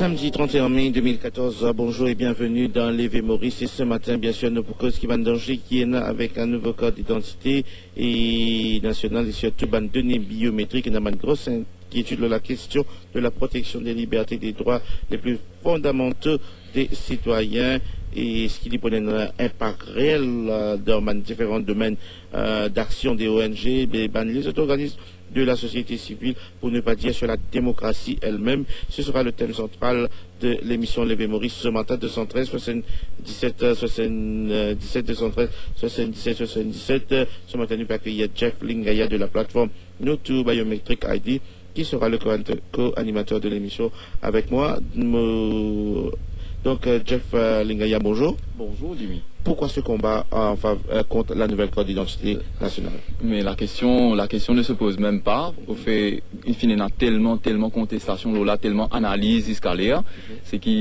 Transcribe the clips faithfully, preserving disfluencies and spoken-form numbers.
Samedi trente et un mai deux mille quatorze, bonjour et bienvenue dans Leve Moris. Et ce matin, bien sûr, nou pou koz ki bann danze ki ena avek enn nouvo kart d'idantite e nasional e sirtou bann done biometrik. Ena bann gro inkietid lor la kestion de la protection des libertés et des droits les plus fondamentaux des citoyens. E eski li pou ena inpak reel, euh, dan bann diferan domenn, euh, d'aksion de O N G, be bann lezot organizm de la société civile, pour ne pas dire sur la démocratie elle-même. Ce sera le thème central de l'émission Leve Moris ce matin, deux cent treize soixante-dix-sept soixante-dix-sept, deux cent treize soixante-dix-sept soixante-dix-sept. Ce matin, nou pe akeyir Jeff Lingaya de la plateforme No Two Biometric I D, qui sera le co-, co-animateur de l'émission avec moi. Mo-, donc, euh, Jeff, euh, Lingaya, bonjour. Bonjour, Jimmy. Pourquoi ce combat en fav-, euh, contre la nouvelle carte d'identité nationale ? Mais la question, la question ne se pose même pas. Au fait, in fine, ena telman, telman kontestasion, lor la, telman analiz ziska ler, se ki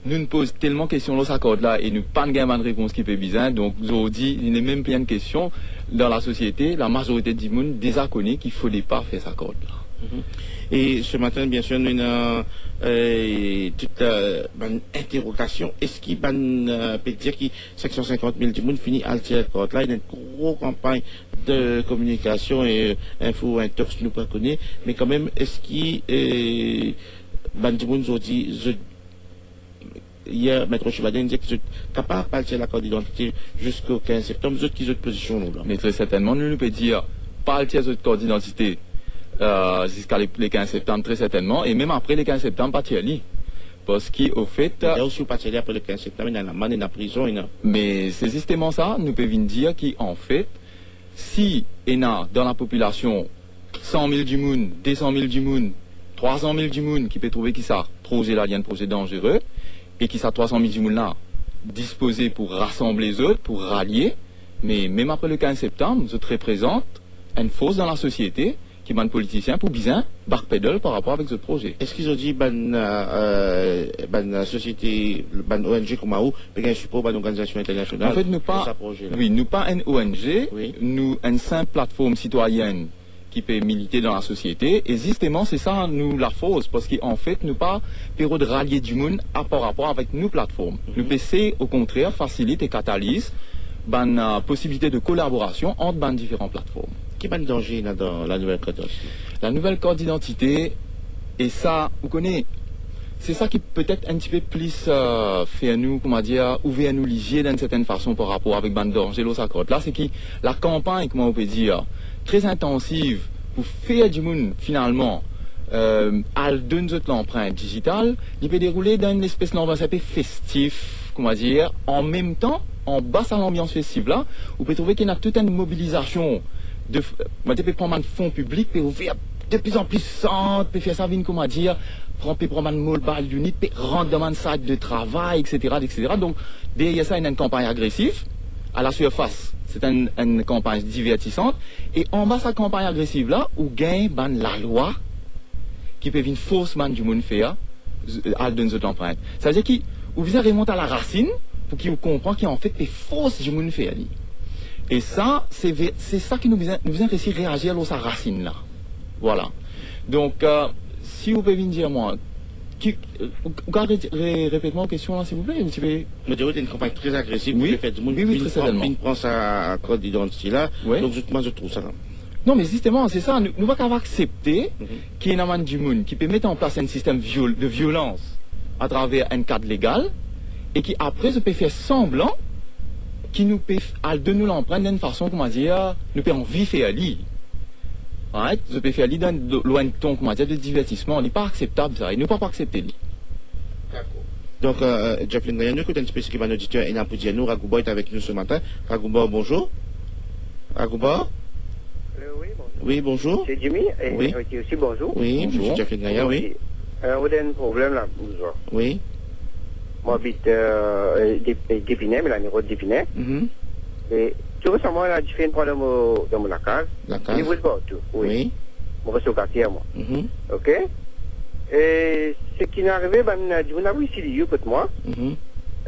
nou poz telman kestion lor sa kart la e nou pa gagn bann repons ki pe bizin. Donk, zordi, li ne mem pli enn kestion dan lasosiete. Lamazorite dimoun deza kone ki fode pa fer sa kart la. Mhm. E se matin, bien sir, nou ena, euh, tou, euh, bann interogasion. Eski bann, euh, pe dir ki sink san sinkant mil dimoun fini al tir kart la, ena enn gro kanpagn de kominikasion e, euh, info intox nou pa kone, me kanmem, eski, euh, bann dimoun zordi, zot, yer, Met Rochibaden dir ki zot kapav pa al tir lakart didantite ziska kinz septam, zot ki zot pozision lor la? Me tre sertennman, nou, nou pe dir, pa al tir zot kart didantite, euh, ziska le, le kinz septam, tre sertennman, e mem apre le kinz septam, pa tir li. Parski, ofet, me la osi, ou pa tir li apre le kinz septam, ena lamann, ena prizon, ena. Me se zisteman sa, nou pe vinn dir ki, anfet, si ena dan lapopilasion san mil dimoun, de san mil dimoun, trwa san mil dimoun ki pe trouve ki sa proze la, li enn proze danzere, e ki sa trwa san mil dimoun la dispoze pou rasanble zot, pou ralie, me mem apre le kinz septam, zot reprezant enn fors dan lasosiete ki bann politisien pou bizin backpedal par rapor avek zot proze. Eski zordi bann, euh, bann sosiete, bann O N G kouma ou, pe gagn sipor bann organizasion internasional? Anfet, nou pa, pou sa proze la? Wi, nou pa enn O N G, wi, nou enn sinp platform sitwayenn ki pe milite dan lasosiete, e zisteman, se sa nou lafors, parski, anfet, nou pa pe rod ralie dimoun a par rapor avek nou platform. Mhm. Nou pe sey, okontrer, fasilit e kataliz bann, euh, posibilite de kolaborasion ant bann diferan platform. Ki bann danze ena dan la nouvel kart didantite? La nouvel kart didantite, e sa, ou kone, se sa ki petet enn tipe plis, euh, fer nou, kouma dir, ouver nou lizie dan enn sertenn fason par rapor avek bann danze lor sa kart la, se ki lakanpagn, kouma ou pe dir, tre intansiv pou fer dimoun, finalman, euh, al donn zot lanprint dizital, li pe deroule dan enn lespes lanbians inpe festif, kouma dir, an mem tan, anba sa lanbians festif la, ou pe trouve ki ena tou enn mobilizasion de f-, mo dir, pe pran bann fon piblik, pe ouver de pli an pli sant, pe fer sa vinn, kouma dir, pran, pe pran bann mobile unit, pe rant dan bann sit de travay, et cetera, et cetera. Donk, deryer sa, ena enn kanpagn agresif, a la sirfas, se enn, enn kanpagn divertisan, e anba sa kanpagn agresif la, ou gagn bann lalwa ki pe vinn fors bann dimoun fer, z-, al donn zot lanprint. Savedir ki ou bizin remont a larasinn pou ki ou konpran ki anfet pe fors dimoun fer li. E sa, se ve-, se sa ki nou bizin, nou bizin resi reazir lor sa rasinn la. Vwala. Donk, euh, si ou pe vinn dir mwa, ki, ou, ou kapav re-, re-, repet mwa kestion la, silvouple, ou ti pe... Mo dir ou, enn kanpagn tre agresif, wi, ki pe fer dimoun, wi, wi, vinn tre pran, sertennman, vinn pran sa kart didantite la. Wi. Donk, zot, kouma zot trouv sa? Non, me zisteman, se sa, nou, nou pa kapav aksepte, mhm, ki ena bann dimoun ki pe met an plas enn sistem viol-, de violans atraver enn kad legal, e ki apre, zot pe fer sanblan ki nou pe f-, al donn nou lanprint dan enn fason, kouma dir, nou pe anvi fer li. Right? Zot pe fer li dan, lor enn ton, kouma dir, de divertisman. Li pa akseptab, sa, e nou pa pou aksepte li. Dakor. Donk, euh, Jeff Lingaya, nou ekout enn tipe seki bann oditer ena pou dir nou. Ragou Boy avek nou se matin. Ragou Boy, bonzour. Ragou Boy? Allô, oui, bonjour. Oui, bonjour. C'est Jimmy, et, oui, euh, qui aussi, bonjour. Oui, bonjour. Monsieur Jeff Lingaya, oui. Oui. Euh, on a un problème là, bonjour. Oui. Moi, j'habite, euh, euh, Dép-, euh, Dépinay, mais là, on est route Dépinay. Mhm. Et tout récemment, là, j'ai fait une fois dans mon, dans mon la case. La case. Au niveau de Bordeaux, oui. Oui. Mo res o kartie, mwa. Mhm. Ok? E seki inn arive, bann, euh, dimoun la voy C D U kot mwa. Mhm.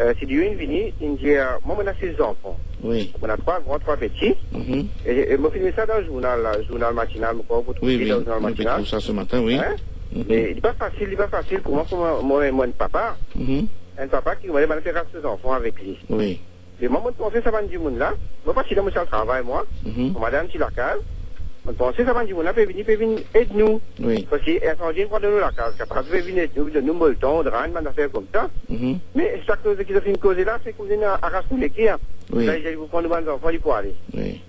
Euh, C D U inn vini, inn dir, euh, mwa, mo ena sis zanfan. Oui. Mo ena trwa gran, trwa peti. Mhm. E, e mo finn met sa dan zournal la, zournal matinal, mo krwar ou trouve dan zournal matinal. Oui, oui, nou pe trouv sa se matin, oui. Hein? Mhm. Me li pa fasil, li pa fasil pou mwa, kouma mwa, mwa enn papa, Mhm. enn papa ki, mwa, bann pe ras so zanfan avek li. Wi. Me mwa, mo panse sa bann dimoun la, mo pa ti dan mo sal travay, mwa. Mhm. Mo madanm ti lakaz. Mo panse sa bann dimoun la pe vini, pe vinn ed nou. Wi. Parski enn sandie inn pran dan nou lakaz, kapav pe vinn ed nou, donn nou molton, dra, bann zafer koumsa. Mhm. Me sa koze ki zot finn koze la, se koumsi inn aras nou leker. Wi. La, li pou pran nou bann zanfan, li pou ale. Wi.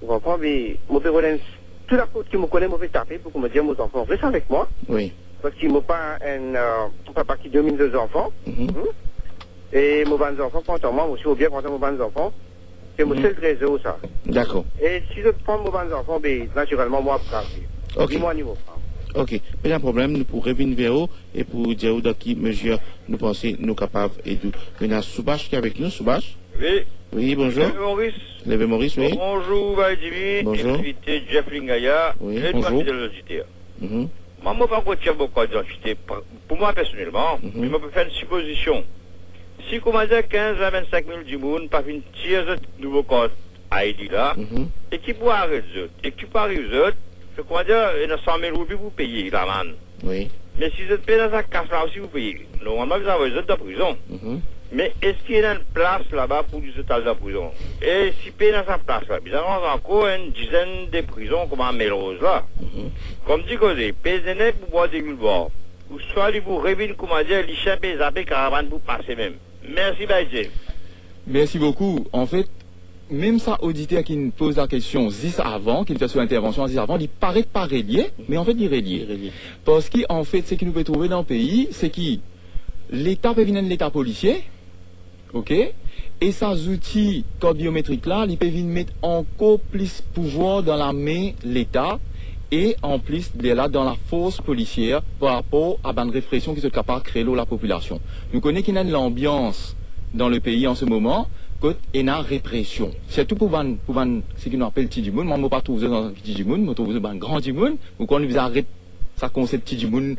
Ou konpran, me mo pe rod enn, tou laport ki mo kone, mo pe tape pou, kouma dir, mo zanfan res avek mwa. Wi. Parski mo pa enn, eh, papa ki dominn so zanfan. Mhm. Hmm? E mo bann zanfan kontan mwa, mo osi mo bien kontan mo bann zanfan. Se mo Mhm. sel trezor sa. Dakor. E si zot pran mo bann zanfan, be, natirelman, mwa pou kraze. Ok. Ni mwa, ni mo fam. Ok, pena problem, nou pou revinn ver ou e pou dir ou dan ki mezir nou panse nou kapav ed ou. Nou ena Soubash ki avek nou, Soubash. Wi. Wi, bonzour. Leve Moris. Leve Moris, wi. Bonzour, Baye Jimmy. Bonzour. Invite Jeff Lingaya. Wi. E tou Bonzour. Fidel oditer. Mhm. Mwa, mo pa ankor tir mo kart didantite, pa-, pou mwa personelman, Mhm. me mo pe fer enn sipozision. Si, kouma dir, kinz, vin, vinn-sink mil dimoun pa finn tir zot nouvo kart I D la, Mhm. e ki pou aret zot, e ki pou ariv zot, se, kouma dir, ena san mil roupi pou peye lamann. Wi. Me si zot pena sa kas la osi pou peye, normalman, bizin avoy zot dan prizon. Mhm. Me eski ena enn plas laba pou li zot al dan prizon? E si pena sa plas la, bizin rann ankor enn dizenn de prizon kouma Melrose la. Mhm. Kouma dir koze, pe zene pou bwar degil bwar. Ouswa li pou revinn, kouma dir, lisien pe zape, karavann pou pase mem. Mersi, Baye Jeff. Mersi boukou. Anfet, mem sa oditer ki poz lakestion zis avan, ki fer so intervansion zis avan, li paret pa relie, me anfet li relie. Li relie. Parski, anfet, seki nou pe trouve dan pei, se ki Leta pe vinn enn Leta polisie, ok? E sa zouti kart biometrik la, li pe vinn met ankor plis pouvwar dan lame Leta e anplis de la dan lafors polisier par rapor a bann represion ki zot kapav kree lor lapopilasion. Nou kone ki ena enn lanbians dan lepei an se moman kot ena represion. Sirtou pou bann, pou bann, seki nou apel ti dimoun, mwa mo pa trouv zot an ti dimoun, mo trouv zot bann gran dimoun, ou konn bizin aret sa konsep ti dimoun,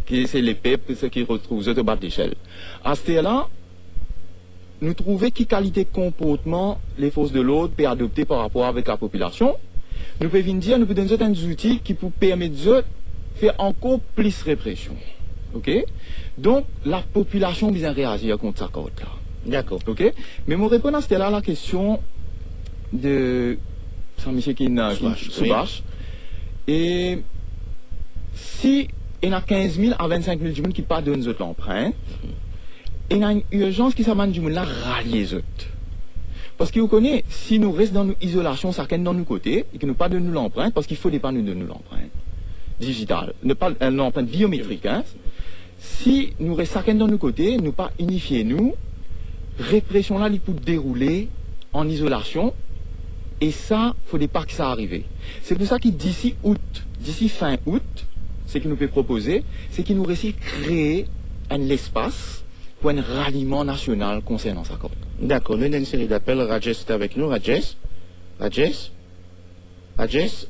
ki se lepep, seki retrouv zot o ba de lesel. Aster la, nou trouve ki kalite konportman lefors de lord pe adopte par rapor avek lapopilasion. Nou pe vinn dir, nou pou donn zot enn zouti ki pou permet zot fer ankor plis represion. Ok? Donk, lapopilasion bizin reazir kont sa kart la. Dakor. Ok? Me mo reponn aster la lakestion de sa misie ki ena, ki Soubash, wi. Soubash. E si ena kinz mil a vinn-sink mil dimoun ki pa donn zot lanprint, ena enn irzans ki sa bann dimoun la ralie zot. Parski ou kone, si nou res dan nou izolasion, sakenn dan nou kote, e ki nou pa donn nou lanprint, parski fode pa nou donn nou lanprint dizital, nou pa, eh, lanprint biometrik, hein. Si nou res sakenn dan nou kote, nou pa inifie nou, represion la li pou deroule an izolasion, e sa, fode pa ki sa arive. Se pou sa ki disi out, disi fin out, seki nou pe propoze, se ki nou resi kree enn lespas pou enn raliman nasional konsernan sa kart. Dakor, nou ena enn seri dapel. Rajesh, ti avek nou, Rajesh? Rajesh? Rajesh?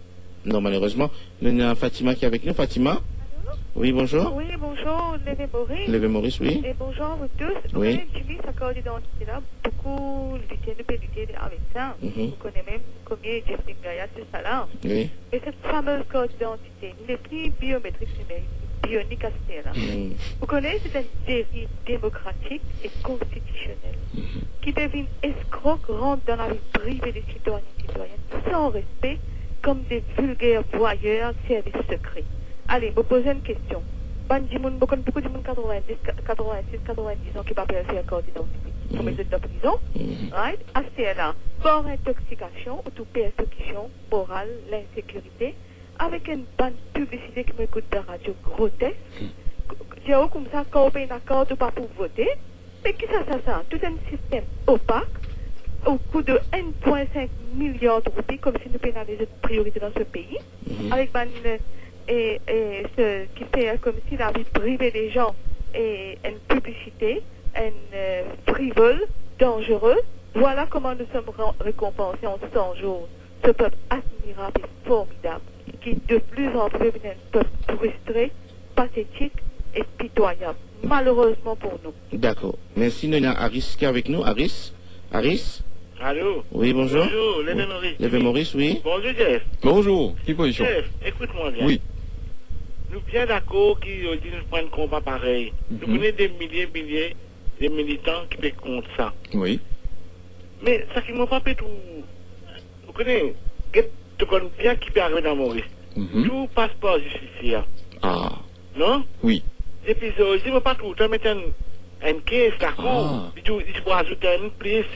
Non, malerezman. Nou ena Fatima ki avek nou. Fatima? Alo? Wi, bonzour. Wi, bonzour, Leve Moris. Leve Moris, wi. E bonzour a vous tous. Wi. Ou kone, Jimmy, sa kart didantite la, boukou lite, nou pe lite avek sa. Mhm. Ou kone mem komie Jeff Lingaya, tou sa la. Wi. Me set famez kart didantite, nou nepli biometrik, nou nepli bionik aster la. Mhm. Ou kone, se enn deriv demokratik e konstitisionel. Mhm. Ki pe vinn eskrok, rant dan lavi prive de sitwayen, sitwayenne, san respe, kom de vilger vwayer servis sekre. Ale, mo poz enn kestion. Bann dimoun, mo konn boukou dimoun katrovin-dis, katrovin-sis, katrovin-dis an ki pa pe al fer kart didantite. Mhm. Pou met zot dan prizon, mhm, right? Aster la, par intoksikasyon ou tou persekisyon moral, linsekirite, avek enn bann piblisite ki mo ekout dan radio, grotesk. Hmm. Dir ou koumsa, kan ou pena kart, ou pa pou vote. Me ki sa, sa, sa? Tou enn sistem opak, o kou de enn pwin sink milyar roupi, koumsi nou pena lezot priyorite dan se pei, mhm, avek bann, e, e, se ki fer koumsi lavi prive de zan, e, enn piblisite, enn, e, frivol, danzere. Vwala kouma nou som ran-, rekonpanse an san zour. Ce peuple admirable et formidable, qui de plus en plus vient un peuple frustré, pathétique et pitoyable, malheureusement pour nous. Dakor. Mersi. Nou ena Aris ki avek nou. Aris? Aris? Alo? Wi, bonzour. Bonzour, Leve Moris. Leve Moris, wi. Bonzour, Jeff. Bonzour. Ki pozision? Jeff, écoute-moi bien. Wi. nou bien dakor ki ozordi nou pran enn konba parey. Nou Mhm. kone de milie, milie de militan ki pe kont sa. Wi. Me sa ki mo pa pe trouv, ou kone, get, to konn bien ki pe arive dan Moris. Mhm. Tou pas par zistisier. Ah. Non? Wi. Depi zordi, mo pa trouv zot met enn, enn kes lakour. Ah. Li tou, li ti pou azout enn plis.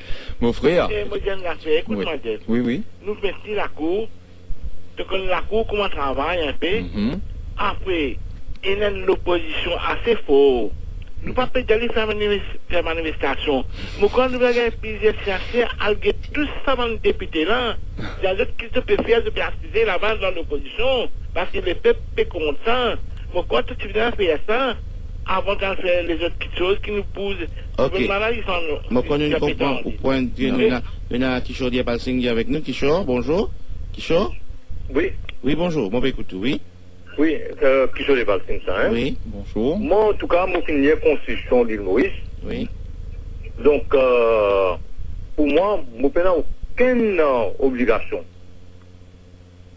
Mo frer. E mo dir enn zafer, ekout Wi. mwa, Jeff. Wi, wi. Nou met li lakour, to konn lakour kouma travay enpe. Mhm. Apre, ena enn lopozision ase for. Nou pa pe dir li fer manives-, fer manifestasion. Mo krwar nou pe gagn plizier sinyatir, al get tou sa bann depite la, dir zot ki zot pe fer, zot pe asize laba dan lopozision, parski lepep pe kont sa. Mo krwar to ti bizin fer sa, avan to al fer lezot kiksoz ki nou pouz. Ok. Mo konn enn konpran ou pwin de vi, Non. nou ena, nou ena Kishore Diapal Singh ki avek nou. Kishore, bonzour. Kishore? Wi. Wi, bonzour. Mo pe ekout ou, wi. Wi, euh, Kishore Diapal Singh sa, hein? Wi. Bonzour. Mwa, antouka, mo finn lir Konstitision Lil Moris. Wi. Donk, euh, pou mwa, mo pena okenn, euh, obligasion.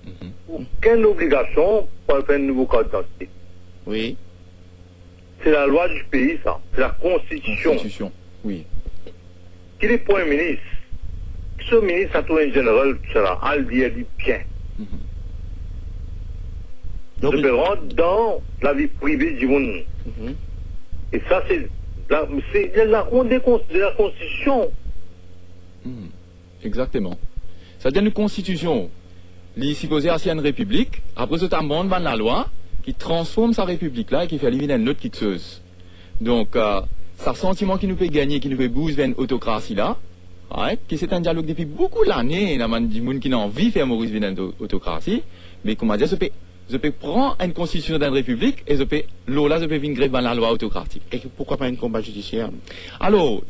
Mhm. Okenn obligasion pou al fer enn nouvo kart didantite. Wi. Se lalwa di pei sa, se lakonstitision. Konstitision, wi. Ki li Premie Minis, ki so minis, Attorney General, tousala, al lir li bien. Mhm. Donk, zot pe rant dan lavi prive dimoun. Mhm. E sa, se la, se la, la, de kon-, de lakonstitision. Mhm. Exakteman. Savedir nou konstitision, li sipoze asir enn repiblik, apre zot amann bann lalwa ki transform sa repiblik la e ki fer li vinn enn lot kiksoz. Donk, euh, sa santiman ki nou pe gagne, ki nou pe bouz ver enn otokrasi la, right? Ki se enn dialog depi boukou lane, ena bann dimoun ki ena anvi fer Moris vinn enn o-, otokrasi, me koumadir, zot pe, zot pe pran enn konstitision dan enn repiblik e zot pe, lor la, zot pe vinn grev bann lalwa otokratik. E ki, poukwa pa enn konba zidisier? Alor,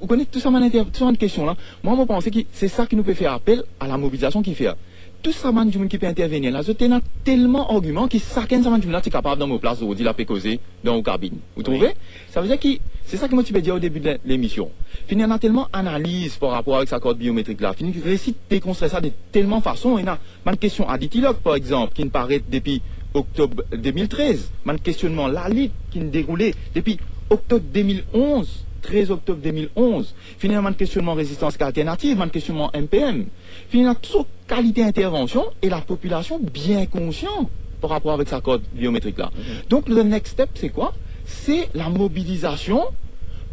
ou kone tou sa bann inter-, tou sa bann kestion la, mwa, mo panse ki se sa ki nou pe fer apel a lamobilizasion ki fer. Tou sa bann dimoun ki pe intervenir la, zot ena telman argiman ki sakenn sa bann dimoun la ti kapav dan mo plas zordi la pe koze dan ou kabinn. Ou trouve? Wi. Savedir ki, se sa ki mo ti pe dir o debi de lemision. Finn ena telman analiz par rapor avek sa kart biometrik la. Finn resi dekonstrir sa de telman fason. Ena bann kestion Aditi Lok, par exanp, ki'nn paret depi oktob de mil trez. Bann kestionnman Lalit ki'nn deroule depi oktob de mil onz, trez oktob de mil onz. Finn ena bann kestionnman Rezistans Ek Alternativ, bann kestionnman M P M. Finn ena tou kalite intervansion e lapopilasion bien konsian par rapor avek sa kart biometrik la. Mhm. Donk, le next step, se kwa? Se lamobilizasion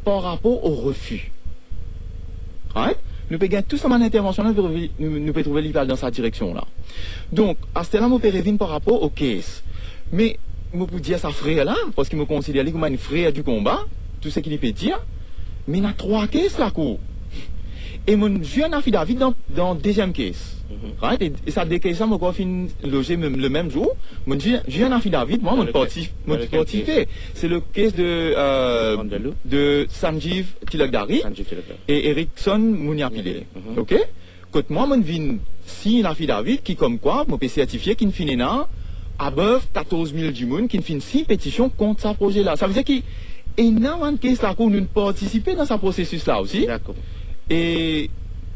par rapor o refi. Right? Nou pe gagn tou sa bann intervansion la, nou pe trouve, nou, nou pe trouve li pe al dan sa direksion la. Donk, aster la, mo pe revinn par rapor o kes. Me mo pou dir sa frer la, parski mo konsider li kouma enn frer di konba, tou seki li pe dir, me ena trwa kes lakour. E monn zwe enn affidavit dan, dan deziem kes. Mhm. Right? E, e sa de kes la, mo krwar finn loze mem, lemem zour. Monn zwe, zwe enn affidavit, mwa, Dan monn lekel, parti-, dan monn lekel partisipe. Kes? Se le kes de, euh, Andalou? De Sanjeev Tilakdari Sanjeev Tilakdari. E Erickson Mouniapile. Mouniapile. Mhm. Ok? Kot mwa, monn vinn sign affidavit ki komkwa mo pe sertifie ki'nn finn ena above katorz mil dimoun ki'nn finn sign petision kont sa proze la. Savedir ki ena bann kes lakour, nou'nn partisipe dan sa prosesis la osi. Dakor. E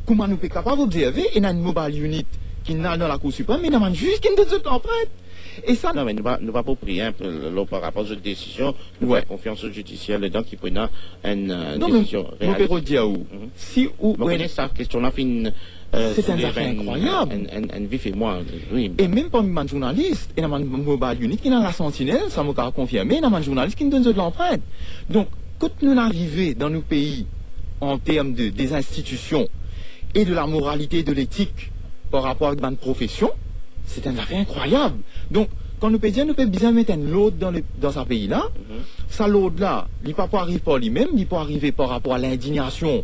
kouma nou pe kapav obzerve, ena enn mobile unit ki'nn al dan Lakour Siprem, me ena bann ziz ki'nn donn zot lanprint. E sa Non, me nou pa, nou pa pou priye, hein, pou, lor par rapor zot desizion, nou Wi. fer konfians o zidisier ladan ki pou ena enn, euh, Non, me, desizion mo pe realistik. redir ou, Mhm. si ou Mo kone sa kestion la finn, euh, Se enn souleve zafer enn, enkrwayab. enn, enn, enn vif emwa, wi. E mem parmi bann zournalis, ena bann mobile unit ki ena La Sentinelle, sa mo kapav konfirme, ena bann zournalis ki'nn donn zot lanprint. Donk, kot nou'nn arive dan nou pei an term de, des institutions et de la moralité et de l'éthique par rapor avek bann profesion, se enn zafer enkrwayab. Donk, kan nou pe dir nou pe bizin met enn lord dan le, dan sa pei la, Mhm. sa lord la, li pa pou ariv par limem, li pou arive par rapor a lindignasion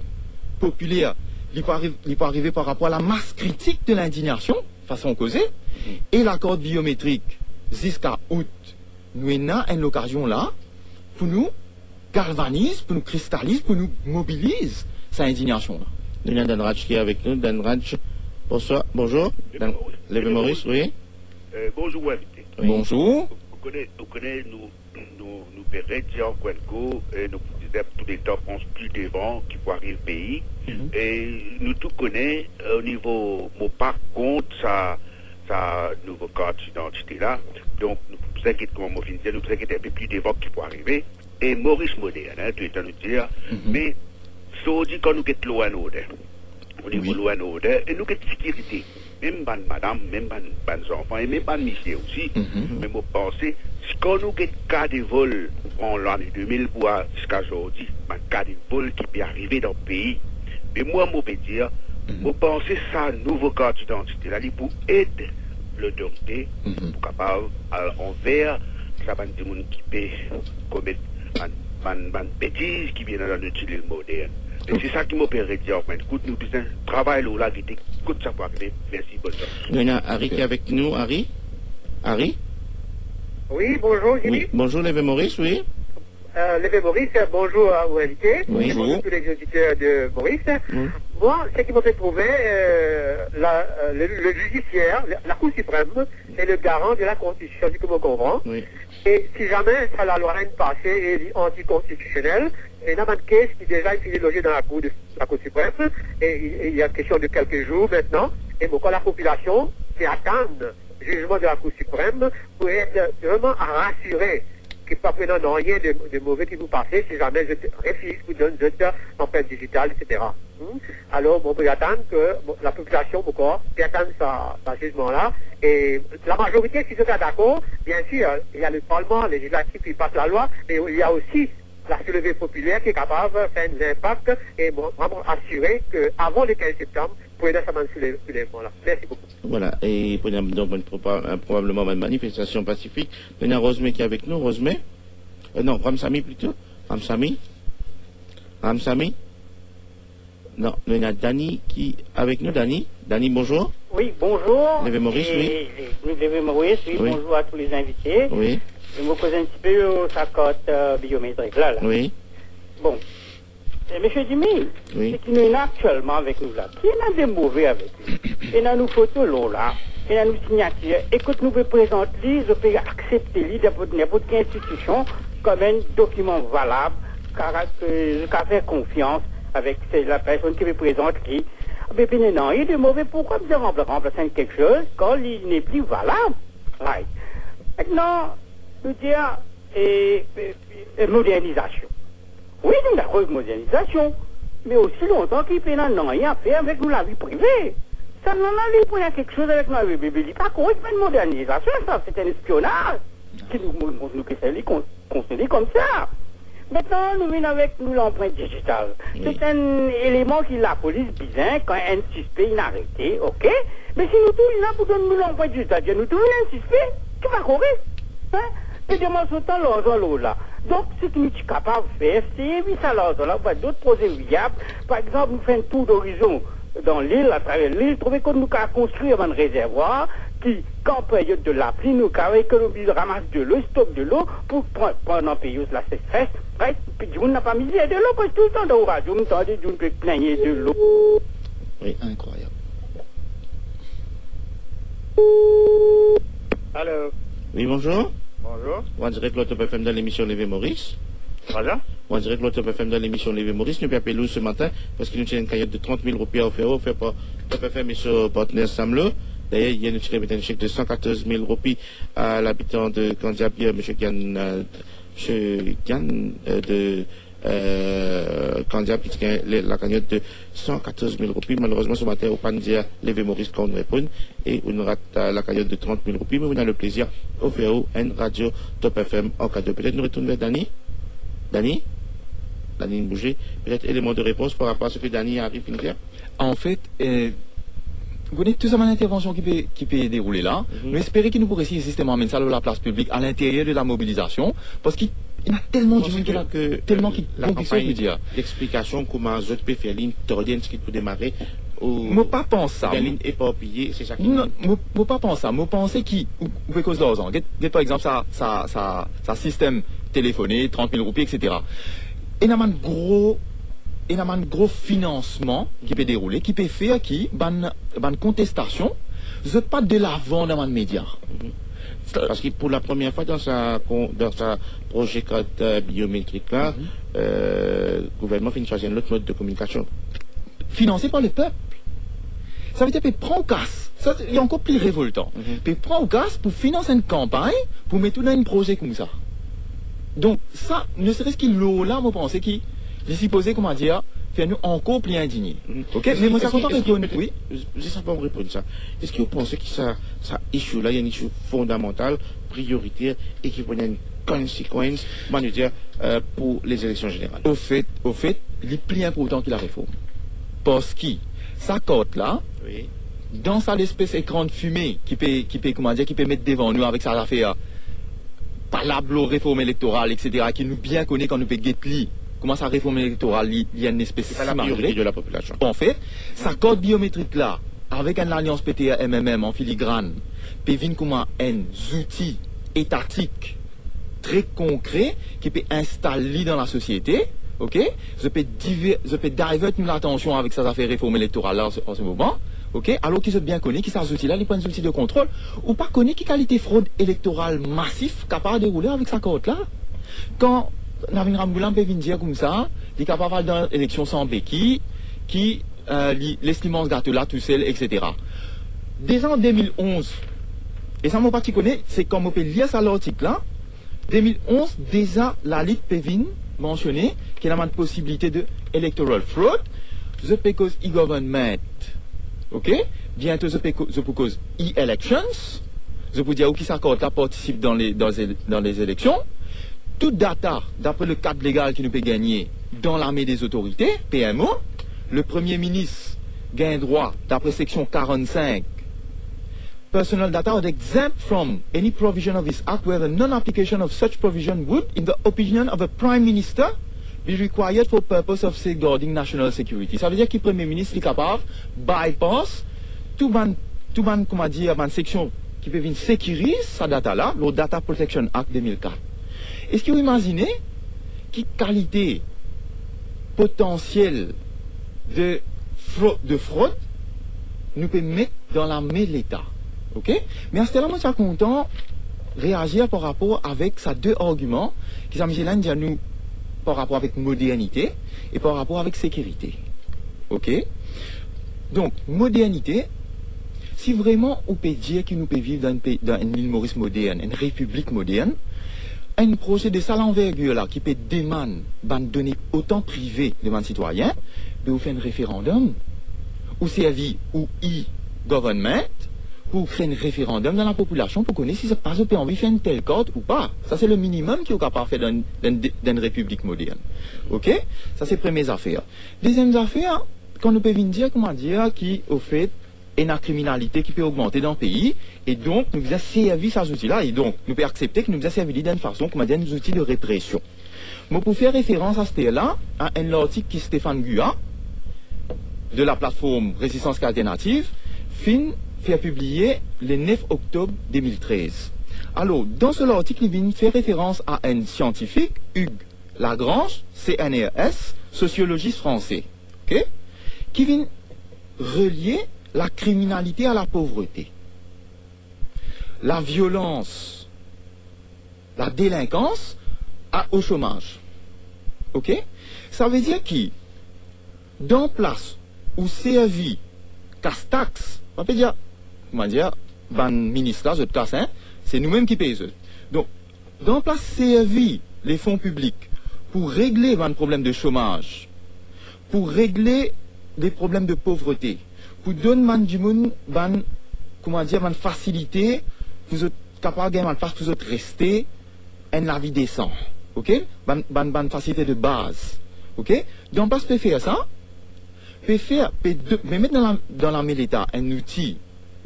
popiler, li pou ariv, li pou arive par rapor a la masse critique de l'indignation, fason koze, Mhm. e lakart biometrik ziska out, nou ena enn lokazion la pou nou galvaniz, pou nou kristaliz, pou nou mobiliz sa indignasion la. Nou ena Danraj ki avek nou. Danraj, bonswar, bonzour. Dan-, Leve Moris, wi. Euh, bonzour, invite. Wi. Bonzour. Ou kone, ou kone, nou, nou, nou pe redir ankor enn kour, e nou pou dir touletan, pans pli devan ki pou ariv pei. Mhm. E nou tou kone, o nivo, mo pa kont sa, sa nouvo kart idantite la. Donk, nou pou bizin get, kouma mo finn dir, nou bizin get inpe pli devan ki pou arive. E Moris modern, hein, toultan nou dir, me zordi kan nou get law and order, o nivo law and order, e nou get sekirite, mem bann madam, mem bann, bann zanfan, e mem bann misie osi, me mo panse, si kan nou get ka de vol an lane de mil pou al ziska zordi, bann ka de vol ki pe arive dan pei, me mwa, mo pe dir, mo panse sa nouvo kart idantite la, li pou ed lotorite pou kapav al anver sa bann dimoun ki pe komet bann, bann, bann betiz ki vinn dan nou ti lil modern. E se sa ki mo pe redir, an fin de kont, nou bizin travay lor la, gete kot sa pou arive. Mersi, bonn sans. Nou ena Harry ki avek nou. Harry? Harry? Oui, bonjour, Jimmy. Oui, bonjour, Leve Moris, oui. Euh, Leve Moris, euh, bonjour à, aux invités. Oui. Bonjour. Bonjour tous les auditeurs de Maurice. Mm. Moi, ce qui me fait trouver, euh, la, euh, le, le judiciaire, la, la Cour suprême, c'est le garant de la Constitution, si je me comprends. Oui. E si zame sa lalwa la inn pase e li antikonstitisionel, ena bann kes ki deza inn fini loze dan lakour de, lakour siprem, e, e, il y a question de quelques jours maintenant, e mo krwar lapopilasion pe atann zizman de lakour siprem pou et vreman rasire ki pa pou ena nanye de, de move ki pou pase si zame zot refiz pou donn zot lanprint dizital, et cetera. Hmm? Alor, bon, pe atann ke, bon, lapopilasion, mo krwar, pe atann sa, sa zizman la. E lamazorite, si zot la dakor, bien sir, il y a le Parlement législatif qui passe la loi, mais il y a aussi la soulevée populaire qui est capable de faire un impact et, bon, vraiment assurer que avant le quinze septembre, pou ena sa bann soule-, soulevman la. Mersi boukou. Voilà, e pou ena donk bann proba-, probableman bann manifestasion pasifik. Nou ena Rosme ki avek nou, Rosme? Euh, non, Ramsamy plito. Ramsamy? Ramsamy? Non, nou ena Dani ki avek nou. Dani? Dani, bonjour. Oui, bonjour. Leve Moris, oui. E, e, Leve Moris, oui, oui. Bonjour à tous les invités. Oui. E mo koz enn tipe lor sa kart, euh, biometrik la, la. Oui. Bon. E, Misie Jimmy, oui, seki nou ena aktielman avek nou la, ki ena de move avek li? Ena nou foto lor la, ena nou signatir, e kot nou pe prezant li, zot pe aksepte li dan ninport, ninport ki institision, kom enn dokiman valab, kara-, ke zot kav fer konfians avek se, lapersonn ki pe prezant li. Be, pena nanye de move, pourkwa bizin ranpla-, ranplas enn kiksoz kan li nepli valab? Right. Aster, nou dir, e, e, e, modernizasion. Wi, nou dakor avek modernizasion, me osi lontan ki pena nanye a fer avek nou lavi prive. Sa, non, non, li pou ena kiksoz avek nou lavi prive, li pa korek, pa enn modernizasion, sa, se enn espionaz ki nou, nou, nou, nou pe servi kon-, konsidere koumsa. Aster, nou vinn avek nou lanprint dizital. Wi. Se enn eleman ki lapolis bizin kan enn sispe inn arete, ok? Me si nou tou la pou donn nou lanprint dizital, dir nou tou enn sispe, ki pa korek, hein? Pe depans so tan larzan lor la. Donk, seki nou ti kapav fer, se servi sa larzan la pou enn dot proze viab. Par exanp, nou fer enn tour d'horizon dan lil, atraver lil, trouve kot nou kav konstrir bann rezervwar ki, kan peryod de lapli, nou kav ekonomiz, ramas delo, stok delo pou pran, pandan peryod laseseres, right? Pi dimoun napa mizer delo, parski toultan dan radio, nou tande dimoun pe plengne delo. Wi, inkrwayab. Alo. Wi, bonzour. Bonzour. Ou an direk lor Top F M dan lemision Leve Moris. Pardon? Ou an direk lor Top F M dan lemision Leve Moris. Nou pe apel ou se matin parski nou ti ena enn kagnot de trant mil roupi a ofer ou, ofer par Top F M e so partner Samlo. Dayer, yer, nou ti remet enn sek de san katorz mil roupi a labitan de Kandiapir, misie Gian, euh, misie Gian, euh, de euh, Kandiapir ki ti gagn le, lakagnot de san katorz mil roupi. Malerezman, se matin, ou pa'nn dir Leve Moris kan ou reponn, e ou rat, euh, lakagnot de trant mil roupi, me ou ena leplezir ofer ou enn radio Top F M an kado. Petet nou retourn ver Dani. Dani? Dani inn bouze. Petet eleman de repons par rapor a seki Dani Harry finn dir? Anfet, eh, ou kone tou sa bann intervansion ki pe, ki pe deroule la, nou espere ki nou pou resi zisteman amenn sa lor laplas piblik, a linteryer de lamobilizasion, parski ena telman dimoun ki la, telman ki bon, ki sa pou dir. Ou panse lakanpagn lexplikasion kouma zot pe fer li, inn tarde, inn tigit pou demare, ou... Mo pa panse sa. Oubien li eparpiye, se sa ki... Non, mo, mo pa panse sa. Mo panse ki, ou, ou pe koz larzan. Get, get par exanp sa, sa, sa, sa sistem telefone, trant mil roupi, et cetera. Ena bann gro, ena bann gro finansman ki pe deroule, ki pe fer ki bann, bann kontestasion, zot pa delavan dan bann media. Mhm. Sa... Parski pou lapremier fwa dan sa kon-, dan sa proze kart, euh, biometrik la, euh, gouvernman finn swazir enn lot mod de kominikasion. Finanse par lepep. Savedir pe pran ou kas. Sa, se ankor pli revoltan. Mhm. Pe pran ou kas pou finans enn kanpagn, pou met ou dan enn proze koumsa. Donk, sa, ne seres ki lor la, mo panse ki li sipoze, kouma dir, fer nou ankor pli indigne. Mhm. Ok? Eski, me mo ti a eski, kontan eski reponn, petet, wi. Zis avan mo reponn sa, eski ou panse ki sa, sa issue la, enn issue fondamantal, prioriter, e ki pou ena enn consequence, kouma nou dir, euh, pou lezileksion zeneral? Ofet, ofet, li pli inportan ki lareform. Parski sa kart la, wi, dan sa lespes ekran fime ki pe, ki pe, kouma dir, ki pe met devan nou avek sa zafer palab lor reform elektoral, et cetera, ki nou bien kone kan nou pe get li, kouma sa reform elektoral, li, li enn espes... Se pa la priorite de la populasion. Anfet, sa kart biometrik la, avek enn lalians P T R M M M an filigrann, pe vinn kouma enn zouti etatik tre konkre ki pe instal li dan lasosiete, ok? Zot pe diver-, zot pe divert nou latansion avek sa zafer reform elektoral la an se, an se moman, ok? Alor ki zot bien kone ki sa zouti la, li pa enn zouti de kontrol. Ou pa kone ki kalite frod elektoral masif kapav deroule avek sa kart la. Kan Navin Ramgoolam pe vinn dir koumsa, li kapav al dan eleksion san beki, ki, euh, li les li manz gato la tousel, et cetera. Deza an de mil onz, e sa mo pa ti kone, se kan mo pe lir sa lartik la, de mil onz, deza lalit pe vinn mansione ki ena bann posibilite de electoral fraud, zot pe koz e-government, ok? Biento zot pe ko-, zot pou koz e-elections, zot pou dir ou ki sa kart la partisip dan le, dan le, dan lezileksion. Tou data, dapre le kad legal ki nou pe gagne, dan lame de zotorite, P M O, le Premie Minis gagn drwa, dapre seksion karant-sink, personal data are exempt from any provision of this Act where the non-application of such provision would, in the opinion of a Prime Minister, be required for purpose of safeguarding national security. Savedir ki Premie Minis li kapav bypass tou bann, tou bann, kouma dir, bann seksion ki pe vinn sekiriz sa data la, lor Data Protection Act de mil kat. Eski ou imazine ki kalite potansiel de fro-, de frod nou pe met dan lame Leta? Ok? Me aster la, mo ti a kontan reazir par rapor avek sa de argiman ki sa misie la inn dir nou par rapor avek modernite e par rapor avek sekirite. Ok? Donk, modernite, si vreman ou pe dir ki nou pe viv dan enn pei, dan enn Lil Moris modern, enn repiblik modern, enn proze de sa lanvergir la ki pe demann bann done otan prive de bann sitwayin, be ou fer enn referandom, ou servi ou e-government pou kre enn referandom dan lapopilasion pou kone si zot pa, zot pe anvi fer enn tel kart ou pa. Sa se le minimem ki ou kapav fer dan, dan, dan enn repiblik modern. Ok? Sa se premie zafer. Deziem zafer, kan nou pe vinn dir, kouma dir, ki, ofet, ena kriminalite ki pe ogmante dan pei, e donk nou bizin servi sa zouti la, e donk nou pe aksepte ki nou bizin servi li dan enn fason, kouma dir, enn zouti de represion. Mo pou fer referans aster la a enn lartik ki Stéphane Gua, de la platform Résistance Alternative, finn fer pibliye le nef oktob de mil trez. Alor, dan so lartik, li vinn fer referans a enn siantifik, Hugues Lagrange, C N R S, sosiolozis franse, ok, ki vinn relie lakriminalite a lapovrete, laviolans, ladelinkans a, o somaz. Ok? Savedir ki, dan plas ou servi kas tax, mo pe dir, kouma dir, bann minis la, zot kas, hein, se noumem ki pey zot. Donk, dan plas servi lefon piblik pou regle bann problem de somaz, pou regle le problem de povrete, pou donn bann dimoun bann, kouma dir, bann fasilite pou zot kapav gagn bann plas pou zot reste, enn lavi desan, ok? Bann, bann, bann fasilite de baz, ok? Dan plas pe fer sa, pe fer, pe de-, pe met dan la, dan lame Leta enn outi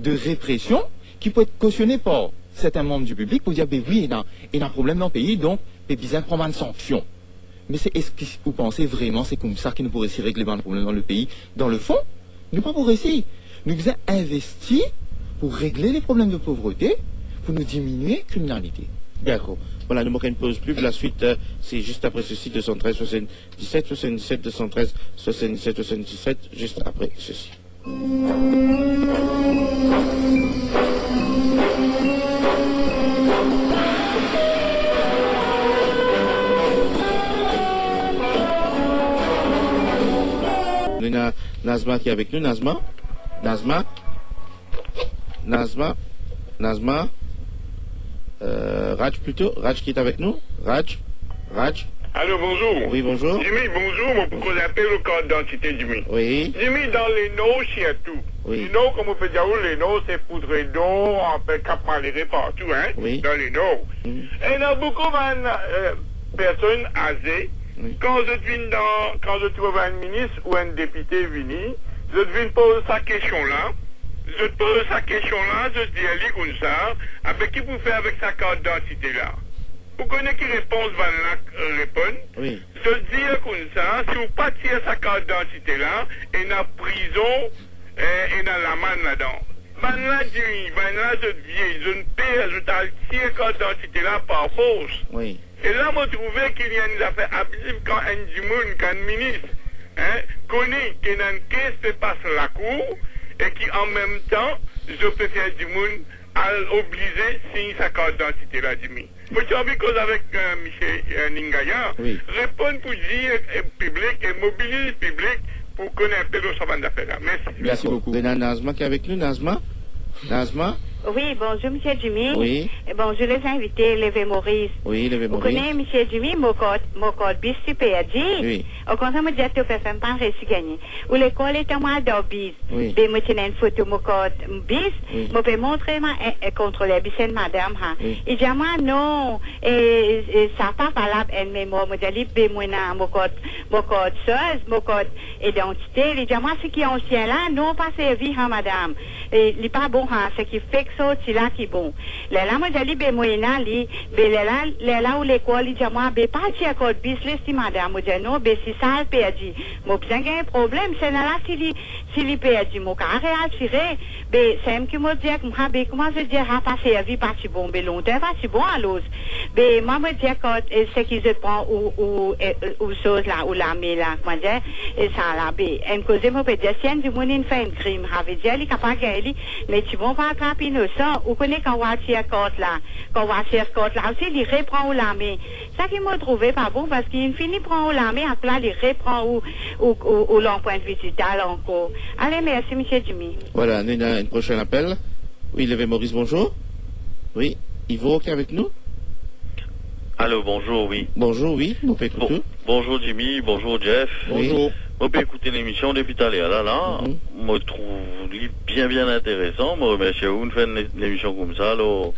de represion ki pou et kosione par sertin manb di piblik pou dir, be wi, ena, ena problem dan pei, donk pe bizin pran bann sanksion. Me se, eski ou panse vreman se koumsa ki nou pou resi regle bann problem dan lepei? Dan lefon, nou pa pou resi. Nou bizin investi pou regle le problem de povrete, pou nou diminie kriminalite. Dakor. Vwala, nou mank enn poz pib. Laswit, euh, se zis apre sesi, de san trez swasann-diset swasann-diset, de san trez swasann-diset swasann-diset, zis apre sesi. Nou ena Nazma ki avek nou. Nazma? Nazma? Nazma, Nazma, euh, Raj plito, Raj ki avek nou, Raj, Raj. Allô, bonjour. Oui, bonjour. Jimmy, bonjour, mo pou koz enpe lor kart didantite, Jimmy. Oui. Jimmy, dan Lenor sirtou. Oui. Lenor, kouma ou pe dir, Lenor, se Poudredon, anfin, Kap Malere, partou, hein, Oui. dan Lenor. Mhm. Ena boukou bann, euh, personn aze, Oui. kan zot vinn dan, kan zot trouv enn minis ou enn depite vini, zot vinn poz sa kestion la, zot poz sa kestion la, zot dir li koumsa, "Abe ki pou fer avek sa kart didantite la?" Ou kone ki repons bann la, euh, reponn? Oui. Zot dir koumsa, "Si ou pa tir sa kart didantite la, ena prizon, eh, ena lamann ladan." Bann la dir, bann la zot vie, zot per, zot al tir kart didantite la par fors. Oui. E la, mo trouve ki li enn zafer abiziv kan enn dimoun, kan enn minis, hein, kone ki ena enn kes pe pas lakour e ki an mem tan, zot pe fer dimoun al oblize sign sa kart didantite la, Jimmy. Mo ti anvi koz avek, euh, misie, euh, Ningaya, Oui. reponn pou dir, euh, piblik e mobiliz piblik pou kone enpe lor sa bann zafer la. Mersi. Mersi Dakor. boukou. Ena Nazma ki avek nou, Nazma? Nazma? Oui, bonjour, monsieur Jimmy. Oui. Et bonjour, les invités, Leve Moris. Oui, Leve Moris. Ou kone, monsieur Jimmy, mo kart, mo kart bis ti perdi. Oui. Okontrè, mo dir to, personn pa resi gagne. Ou lekor, letan mo al dan bis. Oui. Be mo ti ena enn foto mo kart bis. Oui. Mo pe montre ma, e, e, kontroler bis, enn madam, ha. Oui. Li dir mwa, "Non, e, e, sa pa valab enn memwar." Mo dir li, "Be mo ena mo kart, mo kart soz, mo kart idantite." Li dir mwa, "Seki ansien la, non, pa servi, ha, madam. E, li pa bon, ha, seki fek sorti la ki bon." Lerla mo dir li, "Be mo ena li." Be lerla, lerla ou lekor, li dir mwa, "Be pa tir kart bis, les li, madam." Mo dir, "Non, be si sa al perdi, mo bizin gagn problem. Sannla si li, si li perdi, mo kapav reatire." Be, samem ki mo dir, mwa, be kouma zot dir, ha, pa servi, pa ti bon, be lontan pa ti bon, alor. Be, mwa, mo dir, kart, e, seki zot pran ou, ou, e, ou soz la, ou lame la, kouma dir, e, sa la, be, enn koze mo pe dir, si enn dimoun inn fer enn krim, sa ve dir li kapav gagn li, me ti bon pa atrap inosan, ou kone kan ou al tir kart la, kan ou al tir kart la osi, li repran ou lame. Sa ki mo trouve pa bon, parski li fini pran ou lame, akoz la li repran ou, ou, ou, ou lanprint dizital ankor. Ale, mersi, misie Jimmy. Vwala, nou ena enn prosin apel. Oui, Leve Moris, bonzour. Oui, Ivo ki avek nou. Alo, bonzour, wi. Bonzour, oui, nou pe ekout ou. Bonzour, Jimmy, bonzour, Jeff. Oui. Bonzour. Mo pe ekout lemision depi taler la, la. Mhm. Mo trouv li bien, bien interesan. Mo remersie ou, nou fer enn lemision koumsa, lor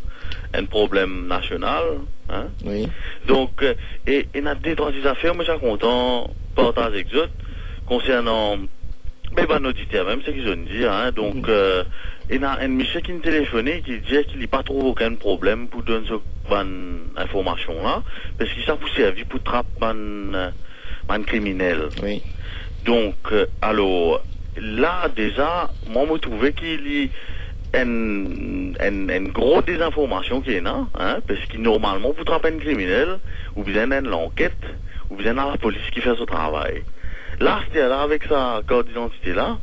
enn problem nasional, hein. Oui. Donk, euh, e, ena de trwa ti zafer, mo ti a kontan partaz ek zot, konsernan, me bann oditer mem, seki zot inn dir, hein. Donk, mhm, euh, ena enn misie ki'nn telefone, ki dir ki li pa trouv okenn problem pou donn so bann informasion la, parski sa pou servi pou trap bann, euh, bann kriminel. Oui. Donk, euh, alor, la, deza, mwa, mo trouve ki li enn, enn, enn gro dezinformasion ki ena, hein, parski normalman, pou trap enn kriminel, ou bizin enn lanket, ou bizin lapolis ki fer so travay. La, aster la, avek sa kart didantite la,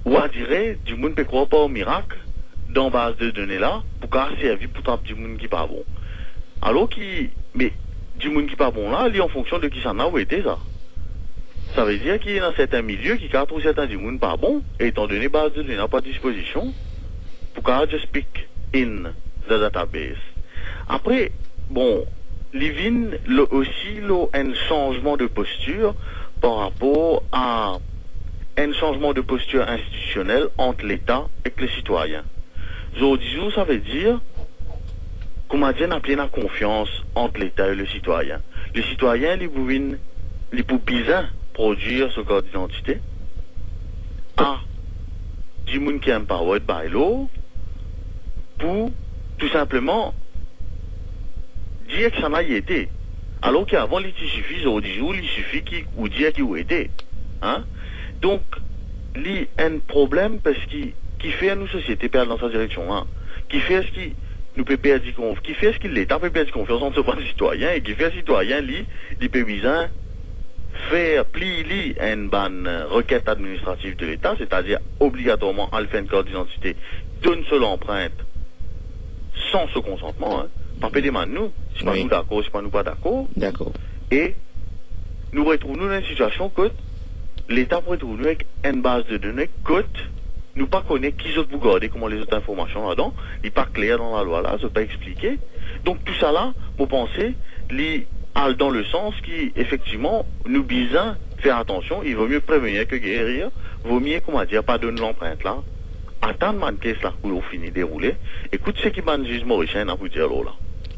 ou adire, dimoun pe krwar par mirak, dan baz de done la, pou kapav servi pou trap dimoun ki pa bon. Alor ki, me dimoun ki pa bon la, li an fonksion de kisannla ou ete sa. Sa ve dir ki ena sertin milie ki kapav trouv sertin dimoun pa bon, e etan done baz de done la pa dispozision, pou kapav just pick in the database. Apre, bon, li vinn lo-, osi lor enn sanzman de postir par rapor a enn sanzman de postir institisionel ant Leta ek le sitwayin. Zordi zour, sa ve dir, kouma dir, ena pli ena konfians ant Leta e le sitwayin. Le sitwayin, li pou vinn, li pou bizin prodwir so kart didantite a dimoun ki empowered by law, pou tou sinpleman dir ki kisannla li ete. Alor ki avan li ti sifi, zordi zour li sifi ki ou dir ki ou ete. Hein? Donk, li enn problem parski kifer nou sosiete pe al dan sa direksion la? Kifer eski nou pe perdi konf-, kifer eski Leta pe perdi konfians ant so bann sitwayin, e kifer sitwayin, li, li pe bizin fer pli li enn bann, euh, requête administrative de l'État, c'est-à-dire obligatwarman al fer enn kart didantite, donn so lanprint san so konsantman, hein. Pa pe demann nou, si pa, wi, nou dakor, si pa nou pa dakor. Dakor. E nou retrouv nou dan enn sitiasion kot Leta pou retrouv nou ek enn baz de done kot nou pa kone ki zot pou garde kouma lezot informasion ladan, li pa kler dan lalwa la, zot pa explike. Donk tousala, mo panse, li al dan le sans ki, efektivman, nou bizin fer atansion, il vaut mieux prévenir que guérir, vaut mieux, kouma dir, pa donn lanprint la, atann bann kes la pou fini deroule, ekout seki bann ziz morisien ena pou dir lor la.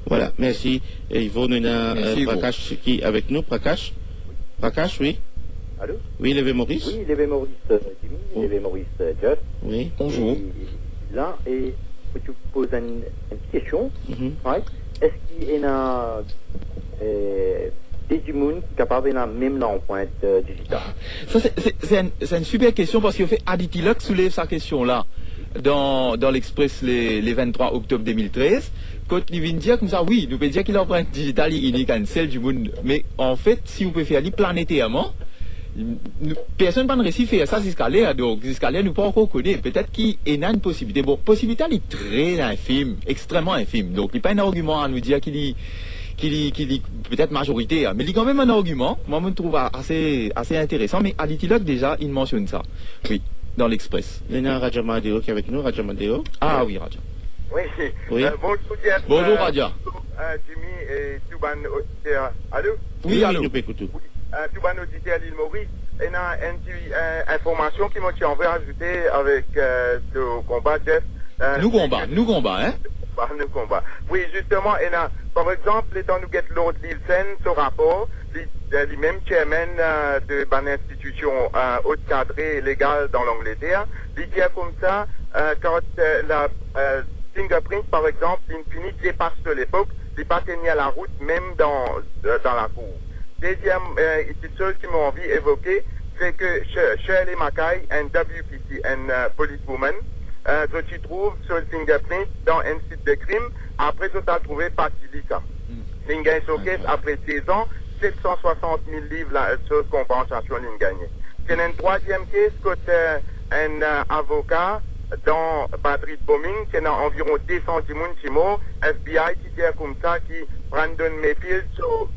Voilà, mersi. E Ivo, nou ena, Mersi, euh, Ivo. Prakash ki avek nou. Prakash? Prakash, wi. Alo? Wi, Leve Moris. Wi, Leve Moris, euh, Jimmy, Oh. Leve Moris, euh, Jeff. Wi. Bonzour. E la, e, pou ti poz enn, enn ti kestion, Mhm. right? Eski ena, euh, de dimoun ki kapav ena mem lanprint, euh, dizital? Sa, se, se, se enn, se enn siper kestion, parski, anfet, Aditi Lux soulev sa kestion la dan, dan L'Express le, le venntrwa oktob de mil trez, kot li vinn dir koumsa, wi, nou pe dir ki lanprint dizital li inik a enn sel dimoun, me anfet, si ou pe fer li planeterman, nou, personn pa'nn resi fer sa ziska ler, donk ziska ler nou pa ankor kone. Petet ki ena enn posibilite. Bon, posibilite li tre infim, extreman infim. Donk, li pa enn argiman a nou dir ki li, ki li, ki li petet mazoriter, me li kanmem enn argiman. Mwa, mo trouv ase, ase interesan, me Aditi Lux deza inn mansionn sa. Wi, dan L'Express. Nou ena Raja Mahadeo ki avek nou, Raja Mahadeo. Ah wi, Raja. Wi. Wi. Euh, bonzour, Jeff. Bonzour, Euh, Raja. Bonzour, euh, Jimmy e tou bann oditer. Alo? Wi, Wi, alo. Nou pe ekout ou. Wi. Euh, tou bann oditer Lil Moris, ena enn ti, euh, informasion ki mo ti anvi azoute avek, euh, to konba, Jeff. Euh, Nou konba, nou konba, hein? Ba, nou konba. Wi, zisteman, ena, par exanp, letan nou get Lord Lyllson, so rapor, li, euh, limem chairman, euh, de bann institision, euh, ot kadre legal dan Langleter, li dir koumsa, euh, kan, euh, la, euh, fingerprint, par exanp, linn fini depas so lepok, li pa tenir larout mem dan, euh, dan lakour. Deziem, euh, kiksoz ki mo anvi evoke, se ke Shir-, Shirley Mackay, enn W P C, enn, euh, policewoman, euh, zot ti trouv so fingerprint dan enn sit de krim, apre zot al trouve pa ti li sa. Hmm. Linn gagn so kes apre de-z-an, set san swasant mil liv la, so konpansasion linn gagne. Ti ena enn trwaziem kes kot, euh, enn, euh, avoka dan Madrid Bombing, ti ena anviron de san dimoun ti mor, F B I ti dir koumsa ki Brandon Mayfield so,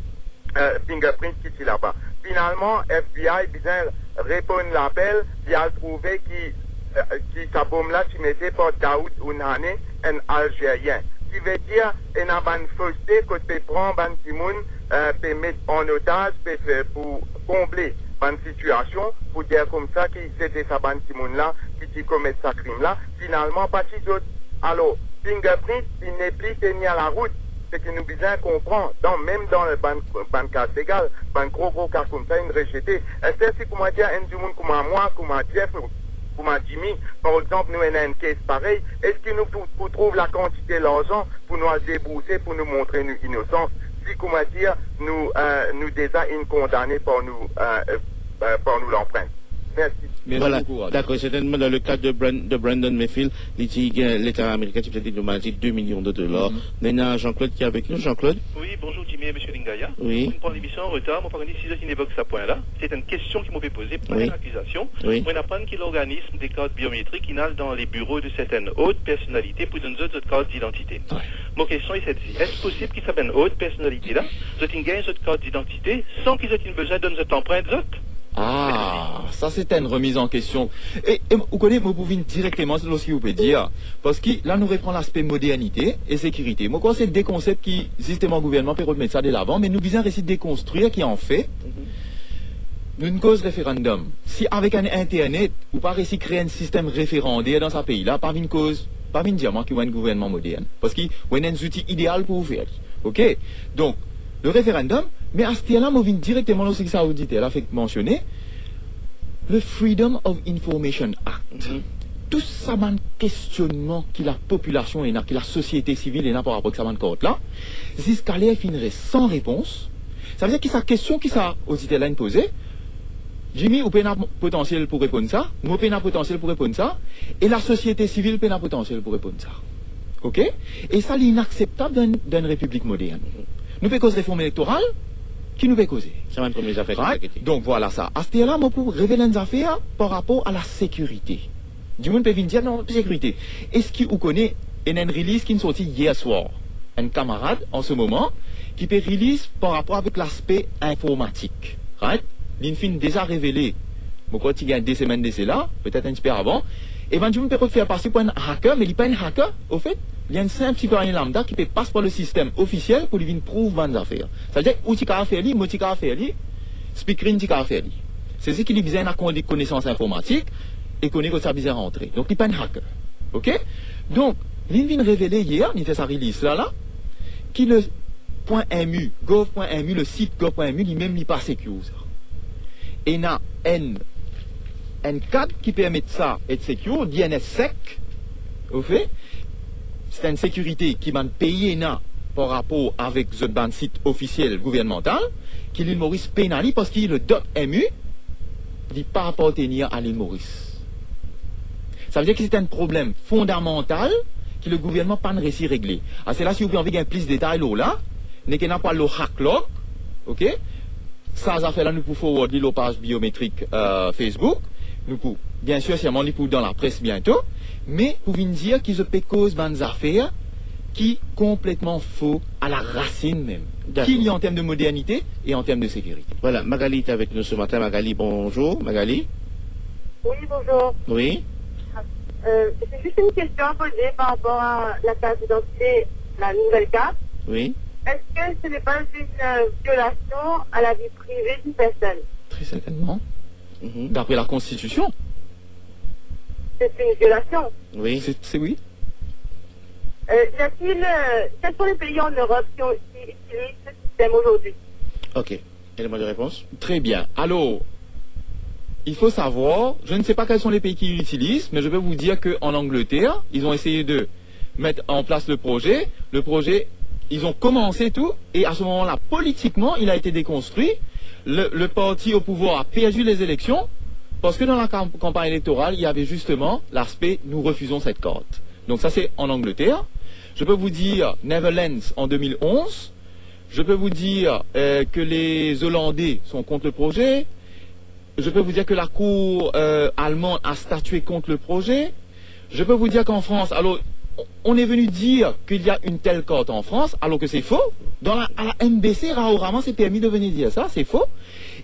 euh, fingerprint ki ti laba. Finalman, F B I bizin reponn lapel, li al trouve ki, euh, ki sa bom la ti mete par Daoud Ounhane, enn Alzerien. Ki vedir, ena bann foste kot pe pran bann dimoun, euh, pe met an otaz, pe fer pou konble bann sitiasion, pou dir koumsa ki se ti sa bann dimoun la ki ti komet sa krim la. Finalman, pa ti zot. Alor, fingerprint, li nepli tenir larout. Seki nou bizin konpran, dan, mem dan bann, bann kaz legal, bann gro, gro ka koumsa, inn rezete. Eski, kouma dir, enn dimoun kouma mwa, kouma Jeff, kouma Jimmy, par exanp, nou ena enn kes parey, eski nou pou, pou trouv lakantite larzan pou nou al debourse, pou nou montre nou inosans, si, kouma dir, nou, euh, nou deza inn kondane par nou, euh, euh, par nou lanprint? Mersi. Mersi Voilà. Boukou, Raja. Dakor, sertennman, dan le ka de Bran-, de Brandon Mayfield, li ti gagn, Leta amerikin ti pe dir li manz de milion de dolar. Mhm. Ena Jean-Claude ki avek nou. Jean-Claude? Wi, bonzour Jimmy e Misie Lingaya. Wi. Mo pran lemision an retar, mo pa kone si zot inn evok sa pwin la. Se enn kestion ki mo pe poze, pa Wi. Enn akizasyon. Wi. Mo inn aprann ki lorganism de kart biometrik inn al dan le biro de sertenn ot personalite pou donn zot zot kart didantite. Wi. Mo kestion li seti, eski posib ki sa bann ot personalite la, zot inn gagn zot kart didantite san ki zot inn bizin donn zot lanprint zot? Ah, sa se enn remiz an kestion. E, e, ou kone, mo pou vinn direkteman lor seki ou pe dir, parski la nou repran laspe modernite e sekirite. Mo krwar se de konsep ki, zisteman, gouvernman pe remet sa delavan, me nou bizin resi dekonstrir ki, anfet, nou inn koz referandom. Si avek enn internet, ou pa resi kre enn sistem referandaire dan sa pei la, pa vinn koz, pa vinn dir mwa ki ou enn gouvernman modern. Parski ou ena enn zouti ideal pou ou fer li. Ok? Donk, le referandom, me aster la, mo vinn direkteman lor seki sa oditer la fek mansione, le Freedom of Information Act. Mhm. Tou sa bann kestionnman ki lapopilasion ena, ki lasosiete sivil ena par rapor ek sa bann kart la, ziska ler finn res san repons. Savedir ki sa kestion ki sa oditer la inn poze, Jimmy, ou pena potansiel pou reponn sa, mo pena potansiel pou reponn sa, e lasosiete sivil pena potansiel pou reponn sa. Ok? E sa, li inakseptab dan, dan enn repiblik modern. Nou pe koz reform elektoral, ki nou pe koze? Sa bann premie zafer ki Right? Donk, vwala sa. Aster la, mo pou revel enn zafer par rapor a lasekirite. Dimoun pe vinn dir, "Non, sekirite." Eski ou kone, ena enn release ki'nn sorti yer swar? Enn kamarad, an se moman, ki pe release par rapor avek laspe informatik. Right? Li'nn finn deza revele, mo krwar ti gagn de semenn de sela, petet enn tipe avan, E bann dimoun pe rod fer pase pou enn hacker, me li pa enn hacker, ofet, li enn sinp sitwayen lambda ki pe pas par le sistem ofisiel pou li vinn prouv bann zafer. Savedir, ou ti kapav fer li, mo ti kapav fer li, Speakerine ti kapav fer li. Se zis ki li bizin ena kone-, konesans informatik e kone kot sa bizin rantre. Donk, li pa enn hacker. Ok? Donk, li vinn revele yer, li fer sa release la, la, ki le pwin M U, gov pwin M U, le sit gov pwin M U, li mem li pa secure sa. Ena enn, enn kad ki permet sa et secure, D N S sec, ofet, se enn sekirite ki bann pei ena par rapor avek zot bann sit ofisiel gouvernmantal, ki Lil Moris pena li parski le dot M U, li pa apartenir a Lil Moris. Savedir ki se enn problem fondamantal ki le gouvernman pa'nn resi regle. Aster la, si ou pe anvi gagn plis detay lor la, nek ena pou al lor Hacklog, ok? Sa zafer la, nou pou forward li lor paz biometrik, euh, Facebook. Nou pou, bien sir, sirman li pou dan lapres biento, me pou vinn dir ki zot pe koz bann zafer ki konpletman fo a la rasinn mem. Dakor. Ki li an term de modernite e an term de sekirite. Voilà, Magali est avec nous ce matin. Magali, bonjour. Magali ? Oui, bonjour. Oui. Euh, c'est juste une question à poser par rapport à la carte d'identité, la nouvelle carte. Oui. Est-ce que ce n'est pas une, euh, violation à la vie privée d'une personne ? Très certainement. Mhm. D'après la Constitution. C'est une violation. Oui. C'est, c'est, oui. Euh, y a-t-il, euh, quels sont les pays en Europe qui ont, qui utilisent ce système aujourd'hui ? Ok. Élément de réponse. Très bien. Alors, il faut savoir, je ne sais pas quels sont les pays qui l'utilisent, mais je peux vous dire qu'en Angleterre, ils ont essayé de mettre en place le projet. Le projet, ils ont commencé tout, et à ce moment-là, politiquement, il a été déconstruit. Le, le parti au pouvoir a perdu les élections, parce que dans la cam-, campagne électorale, il y avait justement l'aspect « Nous refusons cette carte ». Donc ça, c'est en Angleterre. Je peux vous dire, Netherlands en deux mille onze, je peux vous dire, euh, que les Hollandais sont contre le projet. Je peux vous dire que la Cour, euh, allemande a statué contre le projet. Je peux vous dire qu'en France, alors, on est venu dire qu'il y a une telle carte en France, alors que c'est faux. Dans la, à la M B C, rarement c'est permis de venir dire ça, c'est faux.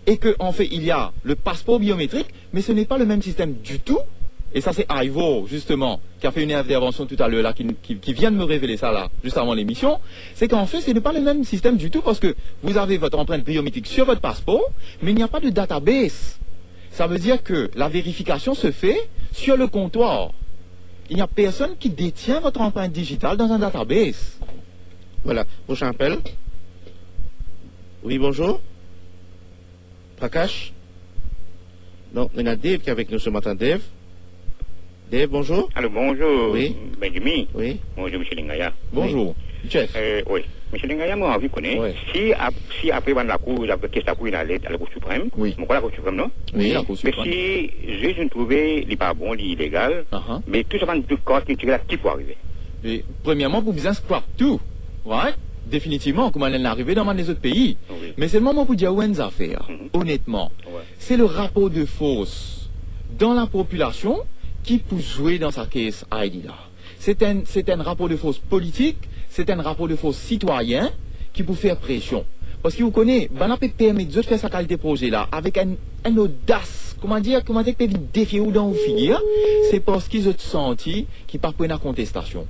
Et que, en fait, il y a le passeport biométrique, mais ce n'est pas le même système du tout. Et ça, c'est Ivor, justement, qui a fait une intervention tout à l'heure là, qui, qui, qui vient de me révéler ça là, juste avant l'émission. C'est qu'en fait, ce n'est pas le même système du tout parce que vous avez votre empreinte biométrique sur votre passeport, mais il n'y a pas de database. Ça veut dire que la vérification se fait sur le comptoir. Il n'y a personne qui détient votre empreinte digitale dans un database. Voilà, prochain appel. Oui, bonjour. Prakash ? Non, nou ena Dave ki avek nou se matin. Dave ? Dave, bonjour. Alo, bonzour, Benjamin. Wi. Bonzour, Misie Lingaya. Bonzour, Jeff. Euh, wi. Misie Lingaya, mo anvi kone, wi, si ap-, si apre bann lakour, apre kes lakour, ena ale Lakour Siprem, wi, mo krwar Lakour Siprem, non? Wi, Lakour Siprem. Me si zis nou trouve li pa bon, li ilegal, aha, me tou sa bann kart ki tire la, ki pou arive? E, premierman, pou bizin scrap tou, right? Definitivman, kouma inn arive dan bann lezot pei. Wi. Me selman, mo pou dir ou enn zafer, mhm, onetman. Wi. Se le rapor de fors dan lapopilasion ki pou zwe dan sa case I D la. Se enn, se enn rapor de fors politik, se enn rapor de fors sitwayin ki pou fer presion. Parski ou kone, bann la pe permet zot fer sa kalite proze la avek enn, enn odas, kouma dir, kouma dir, ki pe vinn defie ou dan ou figir, se parski zot santi ki pa pou ena kontestasion.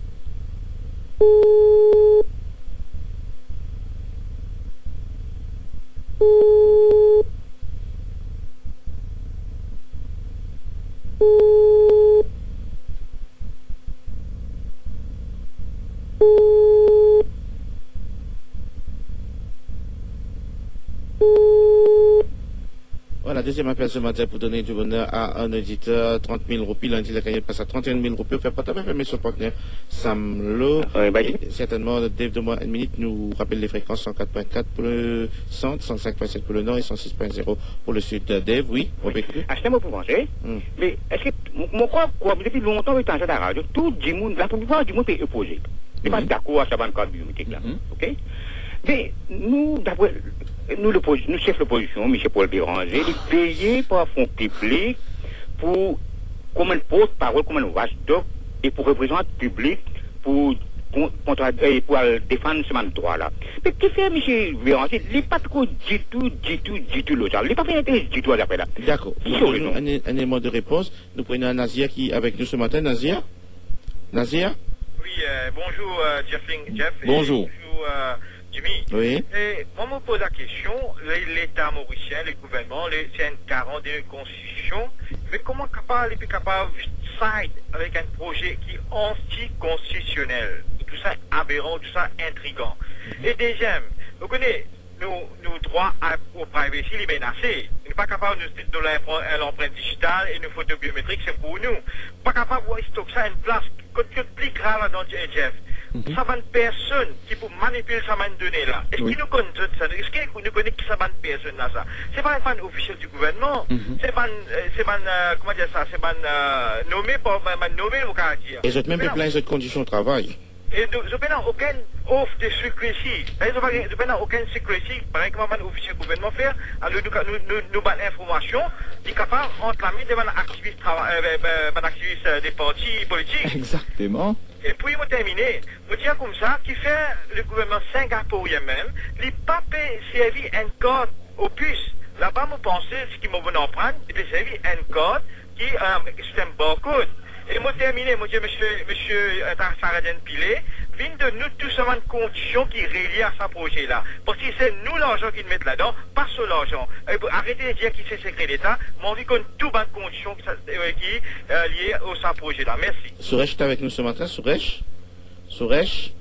Voilà, deuxième appel ce matin pour donner du bonheur à un auditeur, trente mille roupies. Lundi, la cagnotte passe à trente et une mille roupies, offert par ta F M et son partenaire Samlo. Ah, oui, bah, et certainement, Dave, donne-moi une minute, nous rappelle les fréquences, cent quatre point quatre pour le centre, cent cinq point sept pour le nord et cent six point zéro pour le sud. Dave, oui, on peut écouter. Aster mo pou panse, hmm, me eski, mo, mo krwar, krwar, depi lontan, mo tann sa dan radio, tou dimoun, laplipar dimoun pe opoze. Li pa dakor ar sa bann kart biometrik la. Mhm. Ok? Me nou, dapre nou, lopoz-, nou sef lopozision, Misie Paul Bérenger, li peye par fon piblik pou, kouma enn portparol, kouma enn watchdog, e pou reprezant piblik, pou kont-, kontra, eh, pou al defann sa bann drwa la. Me kifer misie Béranger, li pa tro ditou, ditou, ditou lor sa. Li pa finn interes ditou ar zafer la. Dakor. Ki sove nou? Enn, enn eleman de repons. Nou pran Nazir ki avek nou se matin. Nazir? Nazir? Wi, euh, bonzour, euh, Jeff Ling-, Jeff, e bonzour, euh, Jimmy. Wi. E mwa, mo poz la kestion, le-, Leta morisien, le gouvernman, le, se enn garan de konstitision, me kouma kapav, li pe kapav side avek enn proze ki antikonstisionel? Tou sa aberan, tou sa intrigan. E deziem, ou kone, nou, nou drwa a, o privacy, li menase. Nou pa kapav, nou, nou al pran enn lanprint digital e nou foto biometrik, se pou nou. Pa kapav, ou stok sa enn plas, kot, kot pli grav ladan, Jeff. Mhm. Sa bann personn ki pou manipil sa bann done la. Eski, wi, nou konn zot sa? Eski nou kone ki sa bann personn la sa? Se pa bann ofisiel di gouvernman. Mhm. Se bann, eh, se bann, eh, kouma dir sa? Se bann, eh, nome par, bann, bann nome, ou kapav dir. E zot mem pe plinn zot kondision travay. E nou, nou pena okenn oath de secrecy. Setadir, nou pa, nou pena okenn secrecy, parey kouma bann ofisie gouvernman fer, alor nou ka-, nou, nou, nou bann informasion, li kapav ant lame de bann aktivis trava-, eh, ben, ben, bann aktivis, eh, de parti politik. Exactement. E pou mo termine, mo dir koumsa, kifer le gouvernman singaporien mem, li pa pe servi enn kart opis. Laba, mo panse, seki mo finn aprann, li pe servi enn kart ki, eh, sistenm barcode. E mo termine, mo dir misie, misie, eh, Sa-, Saredine Pillay, vinn donn nou tou sa bann kondision ki relie a sa proze la. Parski se nou larzan ki met ladan, pa so larzan. E pou arete dir ki se sekre deta, mo anvi konn tou bann kondision ki sa, eh, ki, eh, lie o sa proze la. Mersi. Suresh est avec nous ce matin. Suresh? Suresh?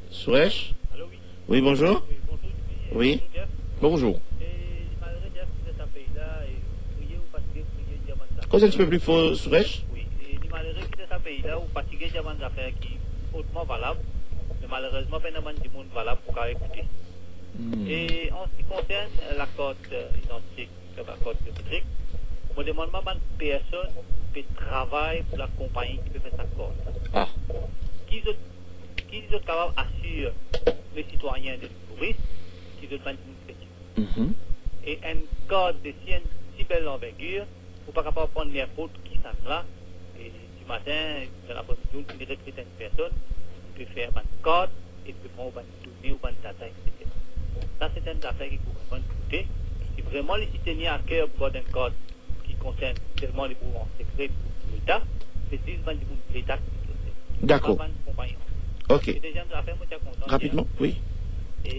Suresh? Alo, wi. Wi, bonzour. Wi, bonzour, Jimmy. Wi. Bonzour, Jeff. Bonzour. E li malere, Jeff, ki dan sa pei la, e ou kriye, ou fatige, ou kriye, dir bann zafer. Koz enn tipe pli for, Suresh. Wi, e li malere ki dan sa pei la, ou fatige dir bann zafer ki otman valab, me malerezman, pena bann dimoun valab pou kapav ekoute. Hmm. E an se ki konsern, eh, lakart, eh, idantite, lakart biometrik, mo demann mwa bann personn ki pe travay pou lakonpagni ki pe fer sa kart la. Ah. Ki zot, ki zot kapav asir le sitwayin de touris ki zot bann dimoun kredib? Mhm. E enn kart de si enn si bel lanvergir, ou pa kapav pran ninport kisannla, e dimatin, dan lapremidi, ou finn rekrit enn personn, ou pe fer bann kart, e li pe pran ou bann done, ou bann data, et cetera. Sa, se enn zafer ki gouvernman inn koute, e si vreman li ti tenir a ker pou gard enn kart ki konsern selman li pou an sekre pou, pou Leta, se zis bann dimoun Leta ki pou konsern. Dakor. Pa bann konpagni. Ok. E deziem zafer, mo ti a kontan dir, rapidman, wi. E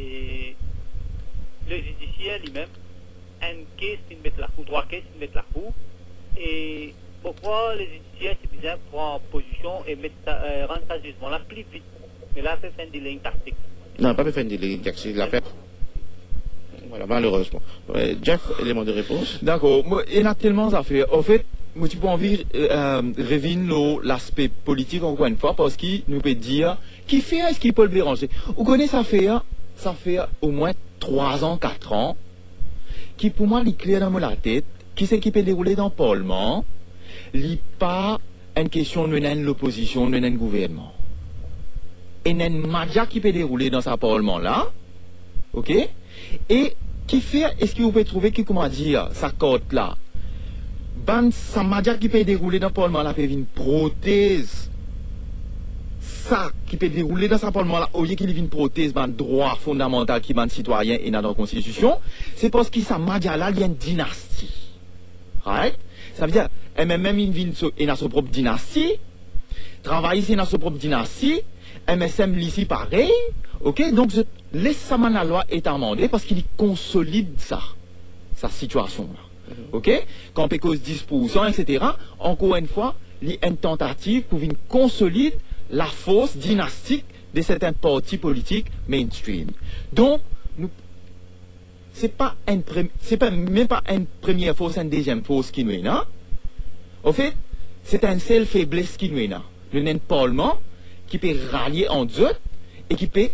le zidisier limem, enn kes finn met lakour, trwa kes finn met lakour, e mo krwar le zidisier ti bizin pran pozision e met sa, eh, rann sa zizman la pli vit. Me la, pe fer enn delaying tactic. Non, pa pe fer enn delaying tactic, lafer. Vwala, malerezman. Eh, Jeff, eleman de repons. Dakor, mo, ena telman zafer. Anfet, mo ti pou anvi, eh, revinn lor laspe politik ankor enn fwa, parski nou pe dir, kifer eski Paul Béranger? Ou kone sa fer, sa fer omwin trwa an, kat an, ki pou mwa li kler dan mo latet, ki seki pe deroule dan parlman, li pa enn kestion nou ena enn lopozision, nou ena enn gouvernman. Ena enn madia ki pe deroule dan sa parlman la, ok? E kifer eski ou pe trouve ki, kouma dir, sa kart la, bann sa madia ki pe deroule dan parlman la pe vinn protez sa ki pe deroule dan sa parlman la, olie ki li vinn protez bann drwa fondamantal ki bann sitwayin ena dan konstitision, se parski sa madia la, li enn dinasti. Right? Savedir, M M M inn vinn so, ena so prop dinasti, Travayis ena so prop dinasti, M S M li si parey, ok? Donk, zot les sa bann lalwa et amende, parski li konsolid sa, sa sitiasion la. Mhm. Ok? Kan pe koz dis poursan, et cetera, ankor enn fwa, li enn tantativ pou vinn konsolid lafors dinastik de sertin parti politik mainstream. Donk, nou, se pa enn prem-, se pa, mem pa enn premie fors, enn deziem fors ki nou ena. Anfet, se enn sel febles ki nou ena. Nou ena enn parlman ki pe ralie ant zot e ki pe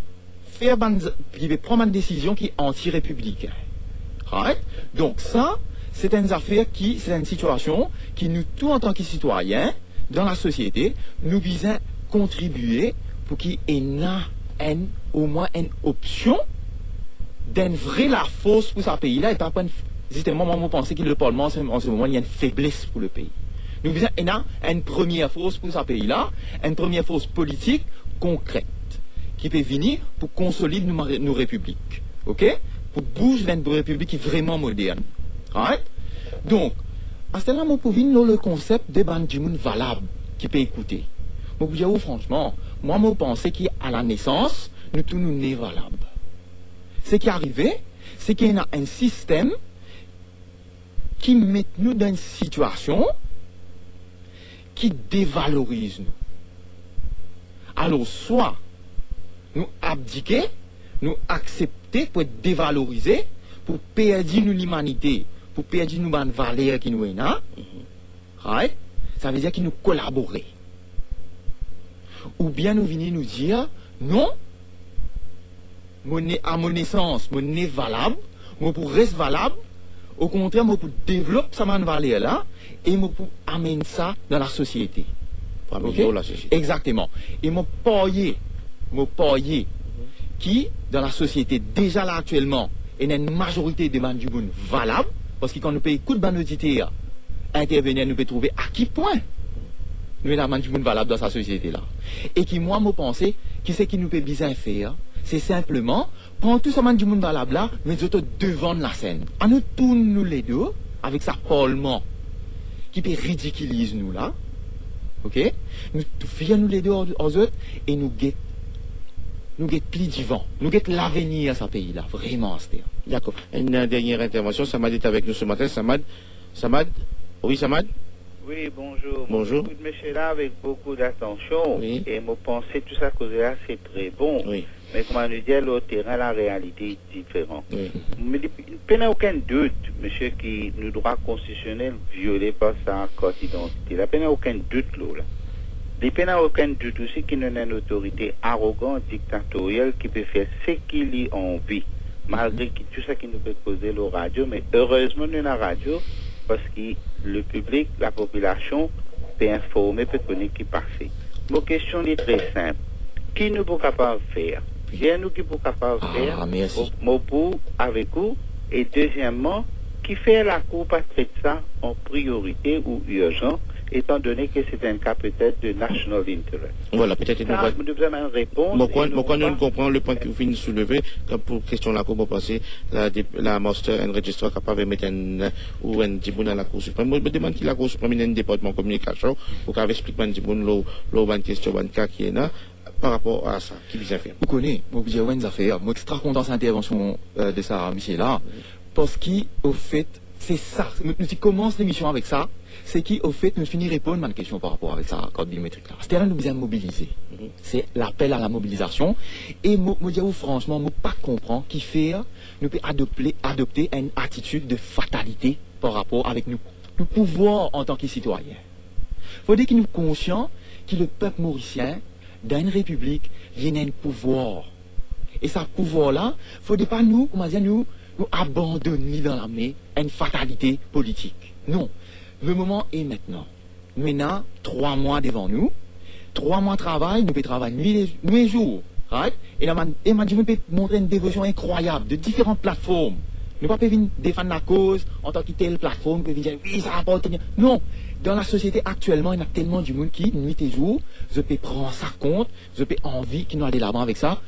fer bann, ki pe pran bann desizion ki anti-repiblikin. Right? Donk sa, se enn zafer ki, se enn sitiasion ki nou tou, antan ki sitwayin, dan lasosiete, nou bizin kontribie pou ki ena enn, omwin enn opsion d'enn vre lafors pou sa pei la, e pa pou enn f-, zisteman, mwa, mo panse ki le parlman, an se, an se moman, li enn febles pou le pei. Nou bizin ena enn premie fors pou sa pei la, enn premie fors politik konkret. ki pe vini pou konsolid nou mari-, nou repiblik, ok? Pou bouz vers enn repiblik ki vreman modern. Right? Donk, aster la mo pou vinn lor le konsep de bann dimoun valab ki pe ekoute. Mo pou dir ou fransman, mwa mo panse ki a la nesans, nou tou nou ne valab. Seki arive, seki ena enn sistem ki met nou dan enn sitiasion ki devaloriz nou. Alor, swa nou abdike, nou aksepte pou et devalorize, pou perdi nou limanite, pou perdi nou bann valer ki nou ena, right? Savedir ki nou kolabore. Oubien nou vini nou dir, non, mo ne, a mo nesans, mo ne valab, mo pou res valab, okontrer, mo pou devlop sa bann valer la, e mo pou amenn sa dan lasosiete. Pou amelior lasosiete. Exakteman. E mo parye, mo parye ki dan lasosiete deza la aktielman, ena enn mazorite de bann dimoun valab, parski kan nou pe ekout bann oditer, intervener, nou pe trouve a ki pwin nou ena bann dimoun valab dan sa sosiete la. E ki mwa, mo panse ki seki nou pe bizin fer, se sinpleman pran tou sa bann dimoun valab la, met zot o devan lasenn. Anou tourn nou ledo avek sa parlman ki pe ridikiliz nou la. Ok? Nou tou vir nou ledo ar, ar zot e nou get, nou get pli divan. Nou get lavenir sa pei la, vreman, aster. Dakor. Enn, euh, dernie intervansion. Samad est avec nous ce matin. Samad, Samad, oui, Samad? Oui, bonzour. Bonzour. Mo ekout misie la avek boukou datansion, wi, e mo panse tou sa koze la, se tre bon. Wi. Me kouma nou dir, lor terin, larealite diferan. Wi. Me li pena okenn dout, misie, ki nou drwa konstitisionel viole par sa kart idantite la. Pena okenn dout lor la. Li pena okenn dout osi ki nou ena enn otorite arogan, diktatoryal, ki pe fer seki li anvi, malgre ki tou sa ki nou pe koze lor radio, me erezman nou ena radio, parski lepiblik, lapopilasion pe informe, pe kone ki pase. Mo kestion li tre sinp. Ki nou pou kapav fer? Dir nou ki pou kapav fer. Ah, mersi. Mo, mo pou avek ou. E dezieman, kifer lakour pa tret sa an priorite ou irzan, etandone ke se enn ka petet de national interest? Vwala, petet nou va, nou bizin enn repons. Mo krwar, mo krwar nou konpran lepwin ki ou finn souleve. Kan pou kestion lakour, mo panse la, la Master and Registrar kapav met enn, ou enn dimoun a Lakour Siprem. Mo, mo demann ki Lakour Siprem ena enn departman kominikasion pou kapav explik bann dimoun lor, lor bann kestion, bann ka ki ena par rapor a sa ki bizin fer. Ou kone, mo pou dir ou enn zafer, mo extra kontan sa intervansion, euh, de sa misie la, parski, ofet, se sa, nou, nou ti koumans lemision avek sa, se ki, ofet, nou fini reponn bann kestion par rapor avek sa kart biometrik la. Aster la nou bizin mobilize. Mhm. Se lapel a lamobilizasion. E mo, mo dir ou fransman, mo pa konpran kifer nou pe adopte, adopte enn atitid de fatalite par rapor avek nou, nou pouvwar antan ki sitwayin. Fode ki nou konsian ki lepep morisien, dan enn repiblik, li ena enn pouvwar. E sa pouvwar la, fode pa nou, koumadir nou, nou abandonn li dan lame enn fatalite politik. Non. Le moment est maintenant. Nou ena trwa mwa devan nou. Trwa mwa travay, nou pe travay nwit e, nwit e zour. Right? E ena bann, e bann dimoun pe montre enn devosion inkrwayab de diferan platform. Nou pa pe vinn defann lakoz antan ki tel platform, pe vinn dir, "Wi, sa apartenir." Non, dan lasosiete aktielman, ena telman dimoun ki, nwit e zour, zot pe pran sa kont, zot pe anvi ki nou ale lavan avek sa.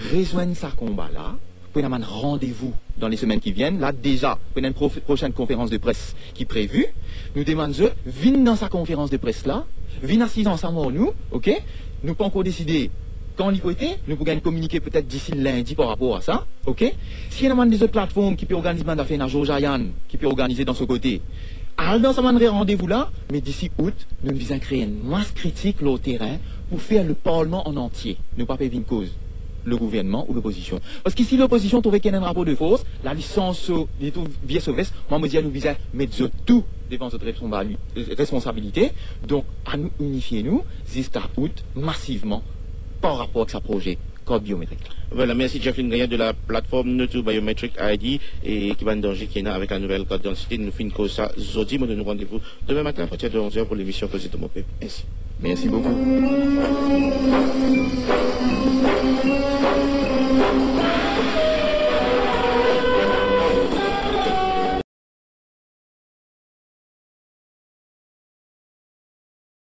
Rezwenn sa konba la, pou ena bann randevou dan lesemenn ki vinn. La deza, pou ena enn prof-, prosenn konferans de pres ki previ. Nou demann zot, vinn dan sa konferans de pres la, vinn asiz ansam ar nou, ok? Nou pa ankor deside kan li pou ete, nou pou gagn kominike petet disi lindi par rapor a sa, ok? Si ena bann lezot platform ki pe organiz bann zafer, ena George Ayan ki pe organize dan so kote, al dan sa bann randevou la, me disi out, nou bizin kree enn mas kritik lor terin pou fer leparlman an antie. Nou pa pe vinn koz legouvernman ou lopozision. Parski si lopozision trouve ki ena enn rapor de fors, la li sanz so, li trouv vir so ves, mwa mo dir nou bizin met zot tou devan zot responsabili-, responsabilite. Donk, anou inifie nou ziska out masivman par rapor ak sa proze kart biometrik la. Vwala, mersi Jeffrey Gaillard de la platform No to Biometric I D, e ki bann danze ki ena avek la nouvel kart didantite. Nou finn koz sa zordi, mo donn nou randevou demin matin apartir de onze er pou lemision Koze to mo pep. Mersi. Mersi boukou.